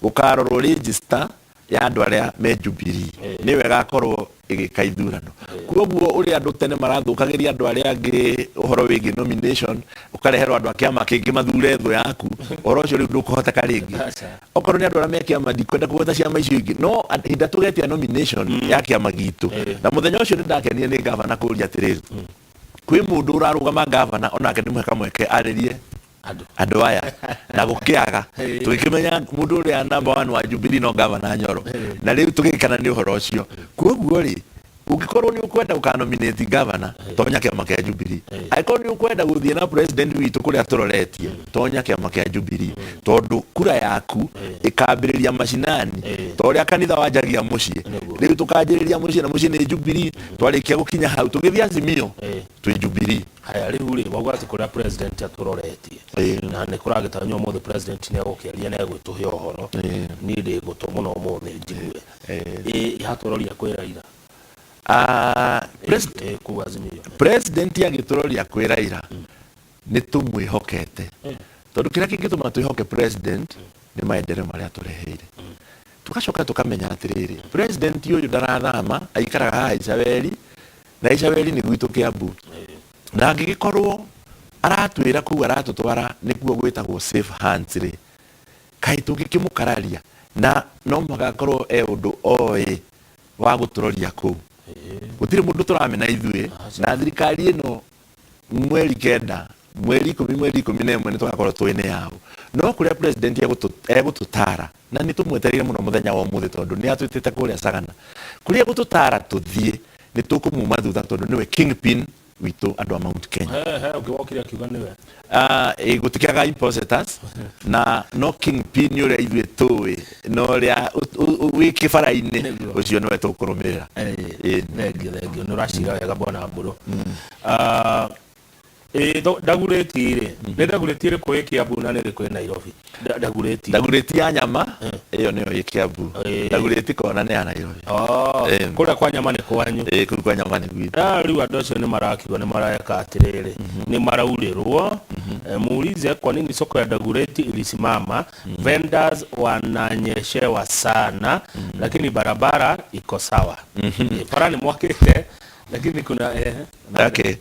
gũkarorwo register ya andũ arĩa me Jubilee nĩyo ĩgakorwo ĩgĩka ithurano. Koguo ũrĩa andũ tene marathũkagĩria andũ arĩa angĩ ũhoro wĩgiĩ nomination, ũkareherwo andũ a kĩama kĩngĩ mathure thũ yaku, ũhoro ũcio rĩu ndũkũhoteka rĩngĩ. Okorwo nĩ andũ arĩa me kĩama, ndikwenda kũgweta ciama icio ingĩ, no hĩndĩ ĩrĩa tũgetia nomination ya kĩama gitũ, na mũthenya ũcio nĩ ndakenire nĩ gavana kũria atĩrĩrĩ, kwĩ mũndũ ũrarũgama gavana onake ndĩmũhe kamweke arĩrie andũ andũ aya, na gũkĩaga tũgĩkĩmenya mũndũ ũrĩa number one wa Jubilee no gavana Nyoro, na rĩu tũgĩkana nĩ ũhoro ũcio. Koguo rĩ, ũngĩkorwo nĩ ũkwenda gũkanominate gavana, tonya kĩama kĩa Jubilee. Angĩkorwo nĩ ũkwenda gũthiĩ na president witũ kũrĩa tũroretie, tonya kĩama kĩa Jubilee, tondũ kura yaku ĩkambĩrĩria macinani ta ũrĩa kanitha wanjagia mũciĩ. Rĩu tũkanjĩrĩria mũciĩ, na mũciĩ nĩ Jubilee. Twarĩkia gũkinya hau tũgĩthiĩ Azimio, twĩ Jubilee. Haya, rĩu rĩ, wauga atĩ kũrĩa president atũroretie na nĩ kũragĩtanywo ũmũthĩ president nĩ egũkĩaria na egwĩtũhe ũhoro. Niĩ ndĩ gũtũ mũno ũmũthĩ njigue ĩ hatũroria kwĩ Raila. Kũu Azimio. President agĩtũroria kwĩ Raila, nĩ tũmwĩhokete, tondũ kĩrĩa kĩngĩtũma twĩhoke president nĩ maendeleo marĩa tũreheire. Tũgacoka tũkamenya atĩrĩrĩ, president ũyũ ndarathama, aikaraga haha Icaweri, na Icaweri nĩ gwitũ Kiambu, na angĩgĩkorwo aratwĩra kũu aratũtwara nĩkuo gwĩtagwo safe hands rĩ, kaĩ tũngĩkĩmũkararia? Na no mũhaka akorwo e ũndũ oĩ wa gũtũroria kũu. Gũtirĩ mũndũ tũramena ithuĩ na thirikari ĩno. Mweri 9, mweri 10, mweri 11 nĩ tũgakorwo tũĩ nĩ yaũ, no kũrĩa president egũtũtara, na nĩ tũmwetereire mũno mũthenya wa ũmũthĩ tondũ nĩ atwĩtĩte kũrĩa Sagana, kũrĩa egũtũtara tũthiĩ nĩ tũkũmuma thutha, tondũ nĩwe kingpin witũ andũ a Mount Kenya. He ũngĩ wokire akiuga nĩwe. Gũtikĩaga imposeters, na no kingpin ũrĩa ithuĩ tũĩ na ũrĩa wĩ kĩbara-inĩ ũcio nĩwe tũkũrũmĩrĩra. Thengio, thengio, nĩ ũracira wega, bwana Mbũrũ. Ndagurĩti rĩ, nĩ ndagurĩti ĩrĩkũ ĩ Kiambu na nĩ ĩrĩkũ ĩ Nairobi? Ndagurĩti. Ndagurĩti ya nyama ĩyo nĩyo ĩ Kiambu. Ndagurĩti kona nĩ ya Nairobi. Oh, kũrĩa kwa nyama nĩ kwanyu. Ĩĩ, kũu kwa nyama nĩ gwitũ. Rĩu andũ acio nĩ marakiuga nĩ mareka atĩrĩrĩ, nĩ maraurĩrwo. Muulize kwa nini soko ya Dagoretti ilisimama. Vendors wananyeshewa sana, lakini barabara iko sawa. Bara nĩ mwakĩte, lakini kuna Okay.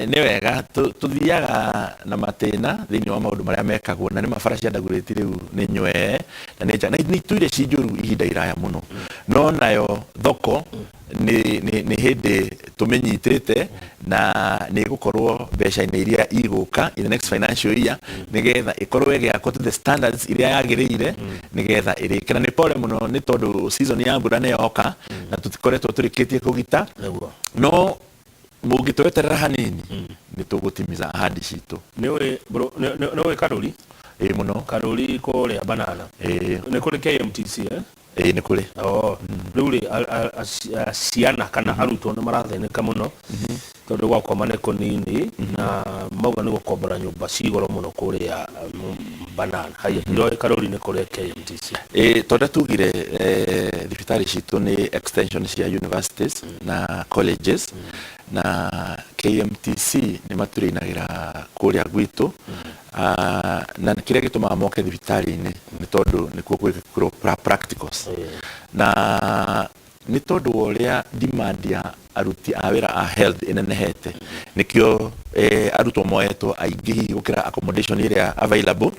Nĩ wega tũthiaga na matĩna thĩinĩ wa maũndũ marĩa mekagwo, na nĩ mabara cia Dagoretti rĩu nĩ nywee na nĩ njega, na nĩ itũire ci njũru ihinda iraya mũno, no nayo thoko nĩ hĩndĩ tũmĩnyitĩte na nĩ ĩgũkorwo mbeca-inĩ iria igũka in the next financial year, nĩgetha ĩkorwo ĩgĩakwo to the standards iria yagĩrĩire, nĩgetha ĩrĩke. Na nĩ pole mũno nĩ tondũ season ya mbura nĩ yoka na tũtikoretwo tũrĩkĩtie kũgita, no mũngĩtweterera hanini nĩ tũgũtimiza ahadi citũ. Nĩ ũĩ Karũri? Ĩĩ, mũno. Karũri kũrĩa Banana. Ĩĩ. Nĩ kũrĩ KMTC, eh? Ĩĩ, nĩ kũrĩ. Oh, rĩu rĩ, ciana kana arutwo nĩ marathĩnĩka mũno tondũ gwakoma nĩ kũnini, na mauga nĩ gũkombora nyũmba ci goro mũno kũrĩa Banana. Haya, iroĩ Karũri nĩ kũrĩa KMTC? Ĩĩ, tondũ tugire thibitarĩ citũ nĩ extension cia universities na colleges, na KMTC nĩ matũrĩinagĩra kũrĩa gwitũ. Na kĩrĩa gĩtũmaga moke thibitarĩ-inĩ nĩ tondũ nĩkuo gwĩkĩrwo practicals, na nĩ tondũ wa ũrĩa demand ya aruti a wĩra a health ĩnenehete, nĩkĩo arutwo moetwo aingĩ hihi gũkĩra accommodation ĩrĩa available.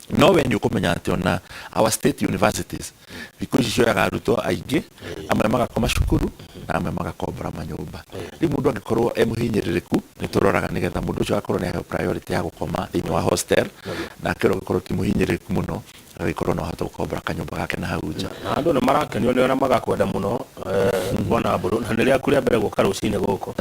No we nĩ ũkũmenya atĩ ona our state universities thikũ ici cioyaga arutwo aingĩ, amwe magakoma cukuru na amwe magakombora manyũmba. Rĩu mũndũ angĩkorwo e mũhinyĩrĩrĩku, nĩ tũroraga nĩgetha mũndũ ũcio akorwo nĩ aheo priority ya gũkoma thĩinĩ wa hostel, nake ũrĩa ũngĩkorwo ti mũhinyĩrĩrĩku mũno agagĩkorwo no ahote gũkombora kanyũmba gake na hau nja. Na andũ nĩ marakenio nĩwe na magakwenda mũno, bwana Mbũrũ, na nĩ rĩaku rĩa mbere gũka rũcinĩ gũkũ.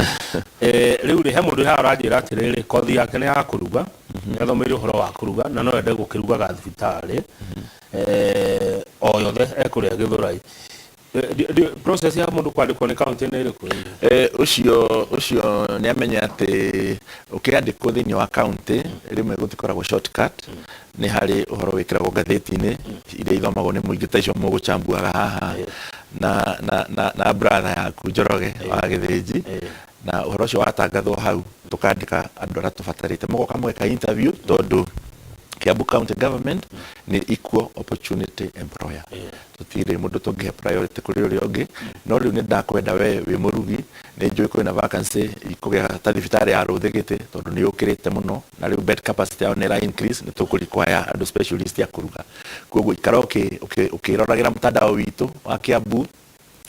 Rĩu rĩ, he mũndũ haha ũranjĩra atĩrĩrĩ, kothi yake nĩ ya kũruga, nĩ athomeire ũhoro wa kũruga na no ende gũkĩrugaga thibitarĩ o yothe ekũrĩa Gĩthũrai. Process ya mũndũ kwandĩkwo nĩ county nĩ ĩrĩkũ? Ũcio nĩ amenye atĩ ũkĩandĩkwo thĩinĩ wa county rĩmwe gũtikoragwo shortcut, nĩ harĩ ũhoro wĩkĩragwo ngathĩti-inĩ iria ithomagwo nĩ mũingĩ ta icio mũgũchambuaga haha na brother yaku Njoroge wa Gĩthĩnji, na ũhoro ũcio watangathwo hau tũkandĩka andũ arĩa tũbatarĩte, mũgoka mũgeka interview, tondũ Kiambu County Government nĩ equal opportunity employer, tũtirĩ mũndũ tũngĩhe priority kũrĩ ũrĩa ũngĩ. No rĩu nĩ ndakwenda we wĩ mũrugi, nĩ njũĩ kwĩna vacancy ikũgĩa ta thibitarĩ ya Rũthĩgĩtĩ, tondũ nĩ yũkĩrĩte mũno na rĩu bed capacity yao nĩ ĩra increase, nĩ tũkũ require andũ specialist ya kũruga. Koguo ikara ũkĩroragĩra mtandao witũ wa Kiambu,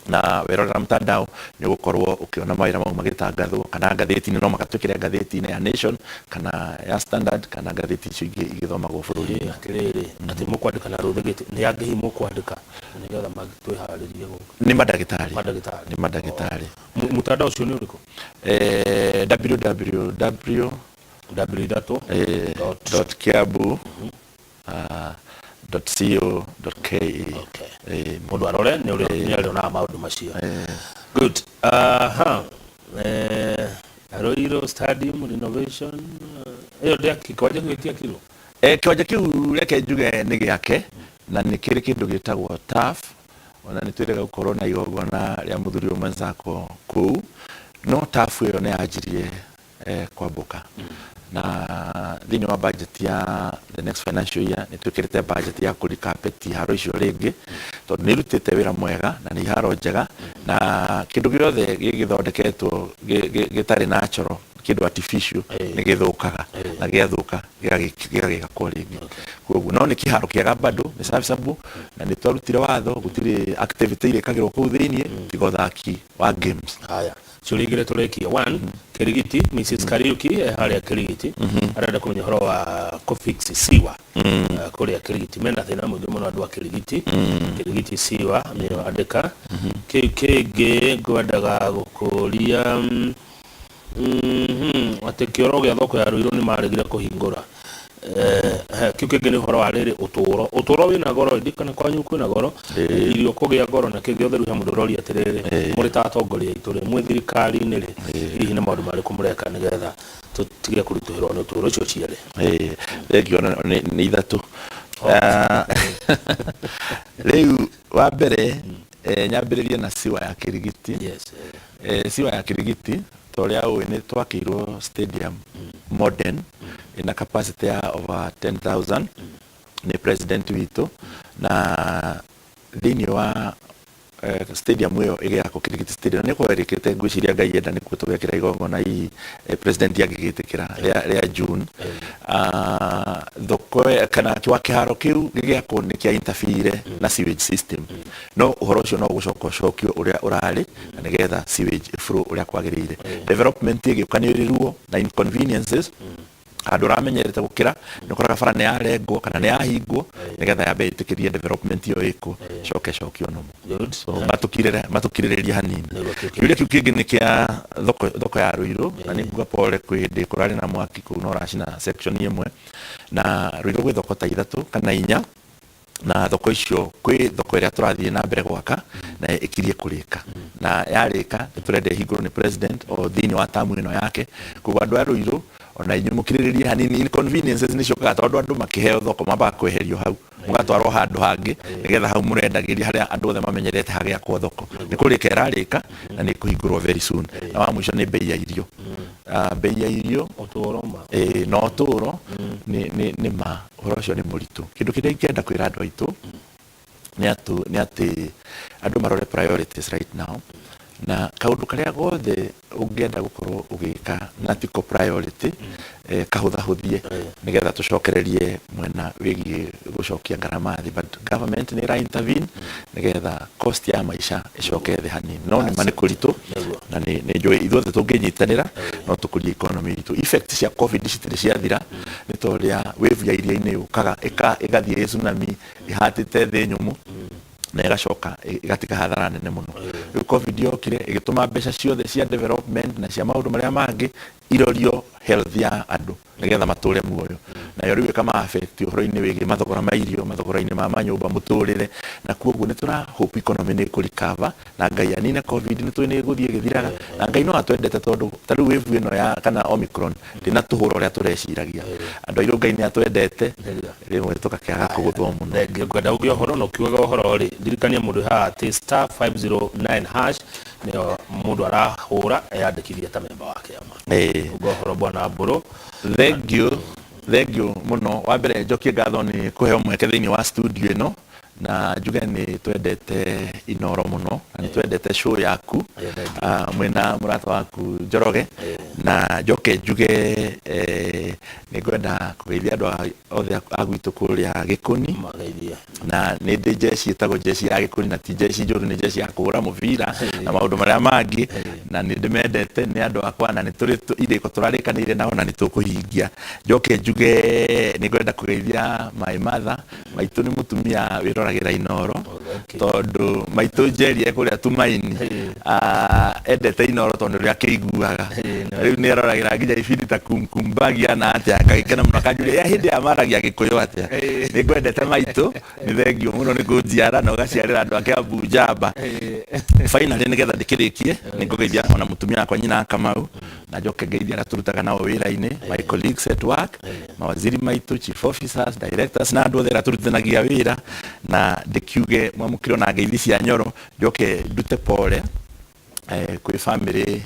na werorera mtandao nĩ ũgũkorwo ũkĩona mawĩra mau magĩtangathwo, kana ngathĩti-inĩ, no magatwĩkĩre ngathĩti-inĩ ya Nation kana ya Standard kana ngathĩti icio ingĩ igĩthomagwo bũrũri-inĩ. Atĩrĩrĩ, atĩ mũkwandĩka na Rũthĩgĩtĩ nĩ angĩ hihi mũkwandĩka nĩgetha twĩharĩrie gũka? Nĩ mandagĩtarĩ. Mandagĩtarĩ. Nĩ mandagĩtarĩ. Mtandao ũcio nĩ ũrĩkũ? Www w ithatũ dot dot kiambu dot co dot ke. Okay. Mũndũ arore nĩ arĩonaga maũndũ macio. Good. Aha, Ruiru Stadium renovation, ĩyo ndĩaki, kĩwanja kĩu gĩtiakirwo? Kĩwanja kĩu reke njuge nĩ gĩake na nĩ kĩrĩ kĩndũ gĩtagwo turf, ona nĩ twĩrĩga gũkorwo na igongona rĩa mũthuri ũmwe Nzako kũu, no turf ĩyo nĩ yanjirie kwambũka, na thĩinĩ wa budget ya the next financial year nĩ twĩkĩrĩte budget ya kũrikapeti iharo icio rĩngĩ, tondũ nĩ irutĩte wĩra mwega na nĩ iharo njega, na kĩndũ gĩothe gĩgĩthondeketwo gĩtarĩ natural, kĩndũ artificial, nĩ gĩthũkaga, na gĩathũka gĩgagĩakwo rĩngĩ. Koguo no nĩ kĩharo kĩega bado, nĩ serviceable, na nĩ twarutire watho gũtirĩ activity irĩkagĩrwo kũu thĩinĩ tiga ũthaki wa games. Haya, ciũria igĩrĩ tũrĩkie. One, Kĩrigiti, Mrs Kariuki harĩa Kĩrigiti arenda kũmenya ũhoro wa kũfix siwa kũrĩa Kĩrigiti. Mena thĩna mũingĩ mũno andũ a Kĩrigiti. Kĩrigiti siwa nĩyo andĩka. Kĩu kĩngĩ ngwendaga gũkũria, atĩ kĩoro gĩa thoko ya Ruiru nĩ maregire kũhingũra. Kĩu kĩngĩ nĩ ũhoro wa rĩrĩ, ũtũro wĩna goro ĩndĩ kana kwanyu kwĩna goro, irio kũgĩa goro na kĩ gĩothe. Rĩu he mũndũ ũroria atĩrĩrĩ, mũrĩ ta atongoria aitũ rĩ, mwĩ thirikari-inĩ rĩ, hihi nĩ maũndũ marĩkũ mũreka nĩgetha tũtige kũritũhĩrwo nĩ ũtũro? Icio cierĩ. Thengiũ, nĩ ithatũ. Rĩu wa mbere, nyambĩrĩrie na siwa ya Kĩrigiti. Siwa ya Kĩrigiti, ta ũrĩa ũĩ, nĩ twakĩirwo stadium modern ĩna capacity ya over 10,000 nĩ president witũ, na thĩinĩ wa stadium ĩyo ĩgĩakwo, Kĩrigiti Stadium, nĩ ĩkorwo ĩrĩkĩte, ngwĩciria Ngai enda nĩkuo tũgekĩra igongona hihi, president angĩgĩtĩkĩra, rĩa June. Thoko kana wa kĩharo kĩu gĩgĩakwo nĩ kĩa interfere na sewage system, no ũhoro ũcio no ũgũcoka ũcokio ũrĩa ũrarĩ na nĩgetha sewage flow ũrĩa kwagĩrĩire. Development ĩgĩũka nĩ ĩrĩ ruo na inconveniences, handũ ũramenyerete gũkĩra nĩ ũkoraga bara nĩ yarengwo kana nĩ yahingwo nĩgetha yambe ĩtĩkĩrie development ĩyo ĩkwo, coke ĩcokio nomo. So matũkirĩrĩrie hanini. Kĩũria kĩu kĩngĩ nĩ kĩa thoko ya Ruiru, na nĩ nguga pole, kwĩ hĩndĩ kũrarĩ na mwaki kũu na ũracina section ĩmwe, na Ruiru gwĩ thoko ta ithatũ kana inya, na thoko icio kwĩ thoko ĩrĩa tũrathiĩ na mbere gwaka na ĩkirie kũrĩka, na yarĩka nĩ tũrenda ĩhingũrwo nĩ president o thĩinĩ wa tamu ĩno yake. Koguo andũ a Ruiru, ona inyuĩ mũkirĩrĩrie hanini, inconveniences nĩ ciũkaga tondũ andũ makĩheo thoko mambaga kweherio hau, mũgatwarwo handũ hangĩ nĩgetha hau mũrendagĩria harĩa andũ othe mamenyerete hagĩakwo thoko. Nĩ kũrĩka ĩrarĩka na nĩ ĩkũhingũrwo very soon. Na wa mũico nĩ bei ya irio. Bei ya irio Ũtũũro ma na ũtũũro nĩ ma ũhoro ũcio nĩ mũritũ. Kĩndũ kĩrĩa ingĩenda kwĩra andũ aitũ nĩ atĩ andũ marore priorities right now, na kaũndũ karĩa gothe ũngĩenda gũkorwo ũgĩka na tiko priority. Kahũthahũthie nĩgetha tũcokererie mwena wĩgiĩ gũcokia ngarama thĩ, but government nĩ ĩra intervene nĩgetha cost ya maica ĩcoke thĩ hanini, no nĩma nĩ kũritũ. Na nĩ njũĩ ithuothe tũngĩnyitanĩra no tũkũrie economy itũ. Effect cia COVID citirĩ ciathira, nĩ ta ũrĩa wave ya iria-inĩ yũkaga ĩgathiĩ ĩ tsunami ĩhatĩte thĩ nyũmũ na ĩgacoka ĩgatiga hathara nene mũno. Rĩu COVID yokire ĩgĩtũma mbeca ciothe cia development na cia maũndũ marĩa mangĩ irorio health ya andũ nĩgetha matũre muoyo, nayo rĩu ĩkama affect ũhoro-inĩ wĩgiĩ mathogora ma irio, mathogora-inĩ ma manyũmba, mũtũrĩre, na koguo nĩ tũra hope economy nĩ ĩkũ-recover na Ngai anine COVID. Nĩ tũĩ nĩ ĩgũthiĩ ĩgĩthiraga na Ngai no atwendete, tondũ ta rĩu wave ĩno ya kana Omicron ndĩnatũhũra ũrĩa tũreciragia. Andũ airũ, Ngai nĩ atwendete, rĩmwe tũgakĩaga kũgũthwo mũno. Thengiũ. Ngwenda ũgĩe ũhoro na ũkiugaga ũhoro rĩ, ndirikania mũndũ haha atĩ *509# nĩyo mũndũ arahũra eyandĩkithie ta memba wa kĩama. Uga ũhoro, bwana Mbũrũ. Thengiũ, thengiũ mũno. Wa mbere njokie ngatho nĩ kũheo mweke thĩinĩ wa studio ĩno, na njuge nĩ twendete Inoro mũno na nĩ twendete show yaku. Thengiũ. Mwĩna mũrata waku Njoroge. Na njoke njuge nĩ ngwenda kũgeithia andũ othe a gwitũ kũrĩa Gĩkũni. Mageithie. Na nĩ ndĩ jeshi ĩtagwo jeshi ya Gĩkũni, na ti jeshi njũru, nĩ jeshi ya kũhũra mũbira na maũndũ marĩa mangĩ, na nĩ ndĩmendete, nĩ andũ akwa, na nĩ tũrĩ irĩko tũrarĩkanĩire nao na nĩ tũkũhingia. Njoke njuge nĩ ngwenda kũgeithia my mother, maitũ nĩ mũtumia wĩroragĩra Inoro. Thank you. Tondũ maitũ Njeri e kũrĩa Tumaini. Endete Inoro tondũ ũrĩa akĩiguaga. Rĩu nĩ aroragĩra nginya ibindi ta Kumkumbagia na atĩa, akagĩkena mũno, akanjũria ya hĩndĩ ya maragia Gĩkũyũ atĩa. Nĩ ngwendete maitũ, nĩ thengio mũno nĩ kũnjiara na ũgaciarĩra andũ a Kiambu njamba. Finally, nĩgetha ndĩkĩrĩkie, nĩ ngũgeithia ona mũtumia wakwa, nyina Kamau, na njoke ngeithia arĩa tũrutaga nao wĩra-inĩ, my colleagues at work, mawaziri maitũ, chief officers, directors na andũ othe arĩa tũrutithanagia wĩra, na ndĩkiuge mwamũkĩre ona ngeithi cia Nyoro. Njoke ndute pole kwĩ family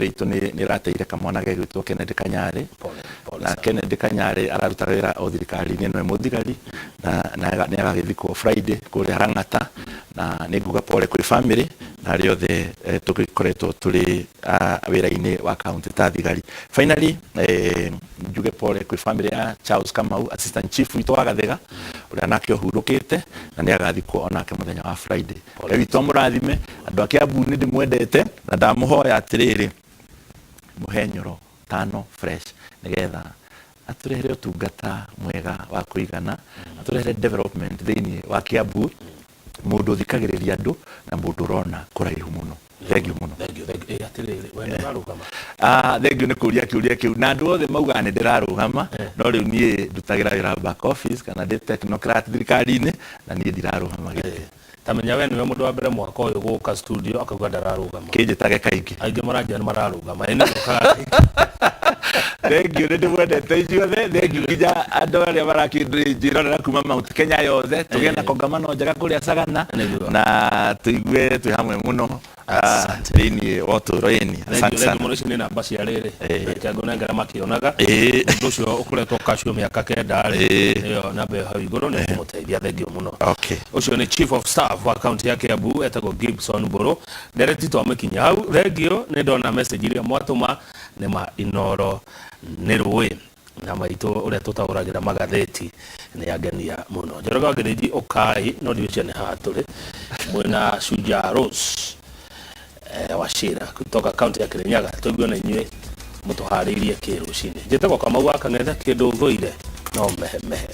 itũ nĩ ĩrateire kamwana gegwĩtwo Kennedy Kanyarĩ. Pole, pole na sana. Kennedy Kanyarĩ ararutaga wĩra o thirikari-inĩ ĩno e mũthigari, na nĩ agagĩthikwo Friday kũrĩa Lang'ata, na nĩ nguga pole kwĩ family na arĩa othe tũgĩkoretwo tũrĩ wĩra-inĩ wa county ta thigari. Finally, njuge pole kwĩ family ya Charles Kamau, assistant chief witũ wa Gathega, ũrĩa nake ũhurũkĩte na nĩ agathikwo onake mũthenya wa Friday. Ngai witũ amũrathime. Andũ a Kiambu, nĩ ndĩmwendete na ndamũhoya atĩrĩrĩ, mũhe Nyoro tano fresh nĩgetha atũrehere ũtungata mwega wa kũigana, atũrehere development thĩinĩ wa Kiambu, mũndũ ũthikagĩrĩria andũ na mũndũ ũrona kũraihu mũno. Thengiũ mũno. Thank you, thank you. Atĩrĩrĩ, we nĩ ũrarũgama? Ah, thengiũ nĩ kũria kĩũria kĩu, na andũ othe maugaga nĩ ndĩrarũgama, no rĩu niĩ ndutagĩra wĩra back office kana ndĩ technocrat thirikari-inĩ, na niĩ ndirarũgama gĩtĩ. Ta menya we nĩwe mũndũ wa mbere mwaka ũyũ gũka studio akauga ndararũgama. Kĩnjĩtage kaingĩ. Aingĩ maranjia nĩ mararũgama, ĩ nĩ ũkaga. Thengiũ, nĩ ndĩmwendete inyuothe. Thengiũ nginya andũ arĩa marakĩnjĩrorera kuma Mount Kenya yothe. Tũgĩe na kongamano njega kũrĩa Sagana. Na tũigue twĩ hamwe mũno Asante. Thĩinĩ wa ũtũũro ĩni. Asante Thengiũ sana. mũno. Ici nĩ namba cia rĩrĩ, reke ngũnengera makĩonaga. Mũndũ ũcio ũkoretwo kacio mĩaka 9 rĩ, nĩyo namba ĩyo hau igũrũ nĩ kũmũteithia. Thengiũ mũno. Okay. Ũcio nĩ chief of staff wa kaunti ya Kiambu, etagwo Gibson Mbũrũ. Ndereti twamĩkinya hau. Thengiũ, nĩ ndona message iria mwatũma. Nĩ ma Inoro nĩ rũĩ na maitũ ũrĩa tũtaũragĩra magathĩti nĩ angenia mũno. Njoroge wa Gĩthĩnji, ũkai no ndiũcia nĩ haha tũrĩ mwĩna Shujaa Rose Wachira kutoka kaunti ya Kirinyaga, tũigue na inyuĩ mũtũharĩirie kĩ rũcinĩ. Njĩtagwo Kamau wa Kang'ethe, kĩndũ thũire no mehemehe.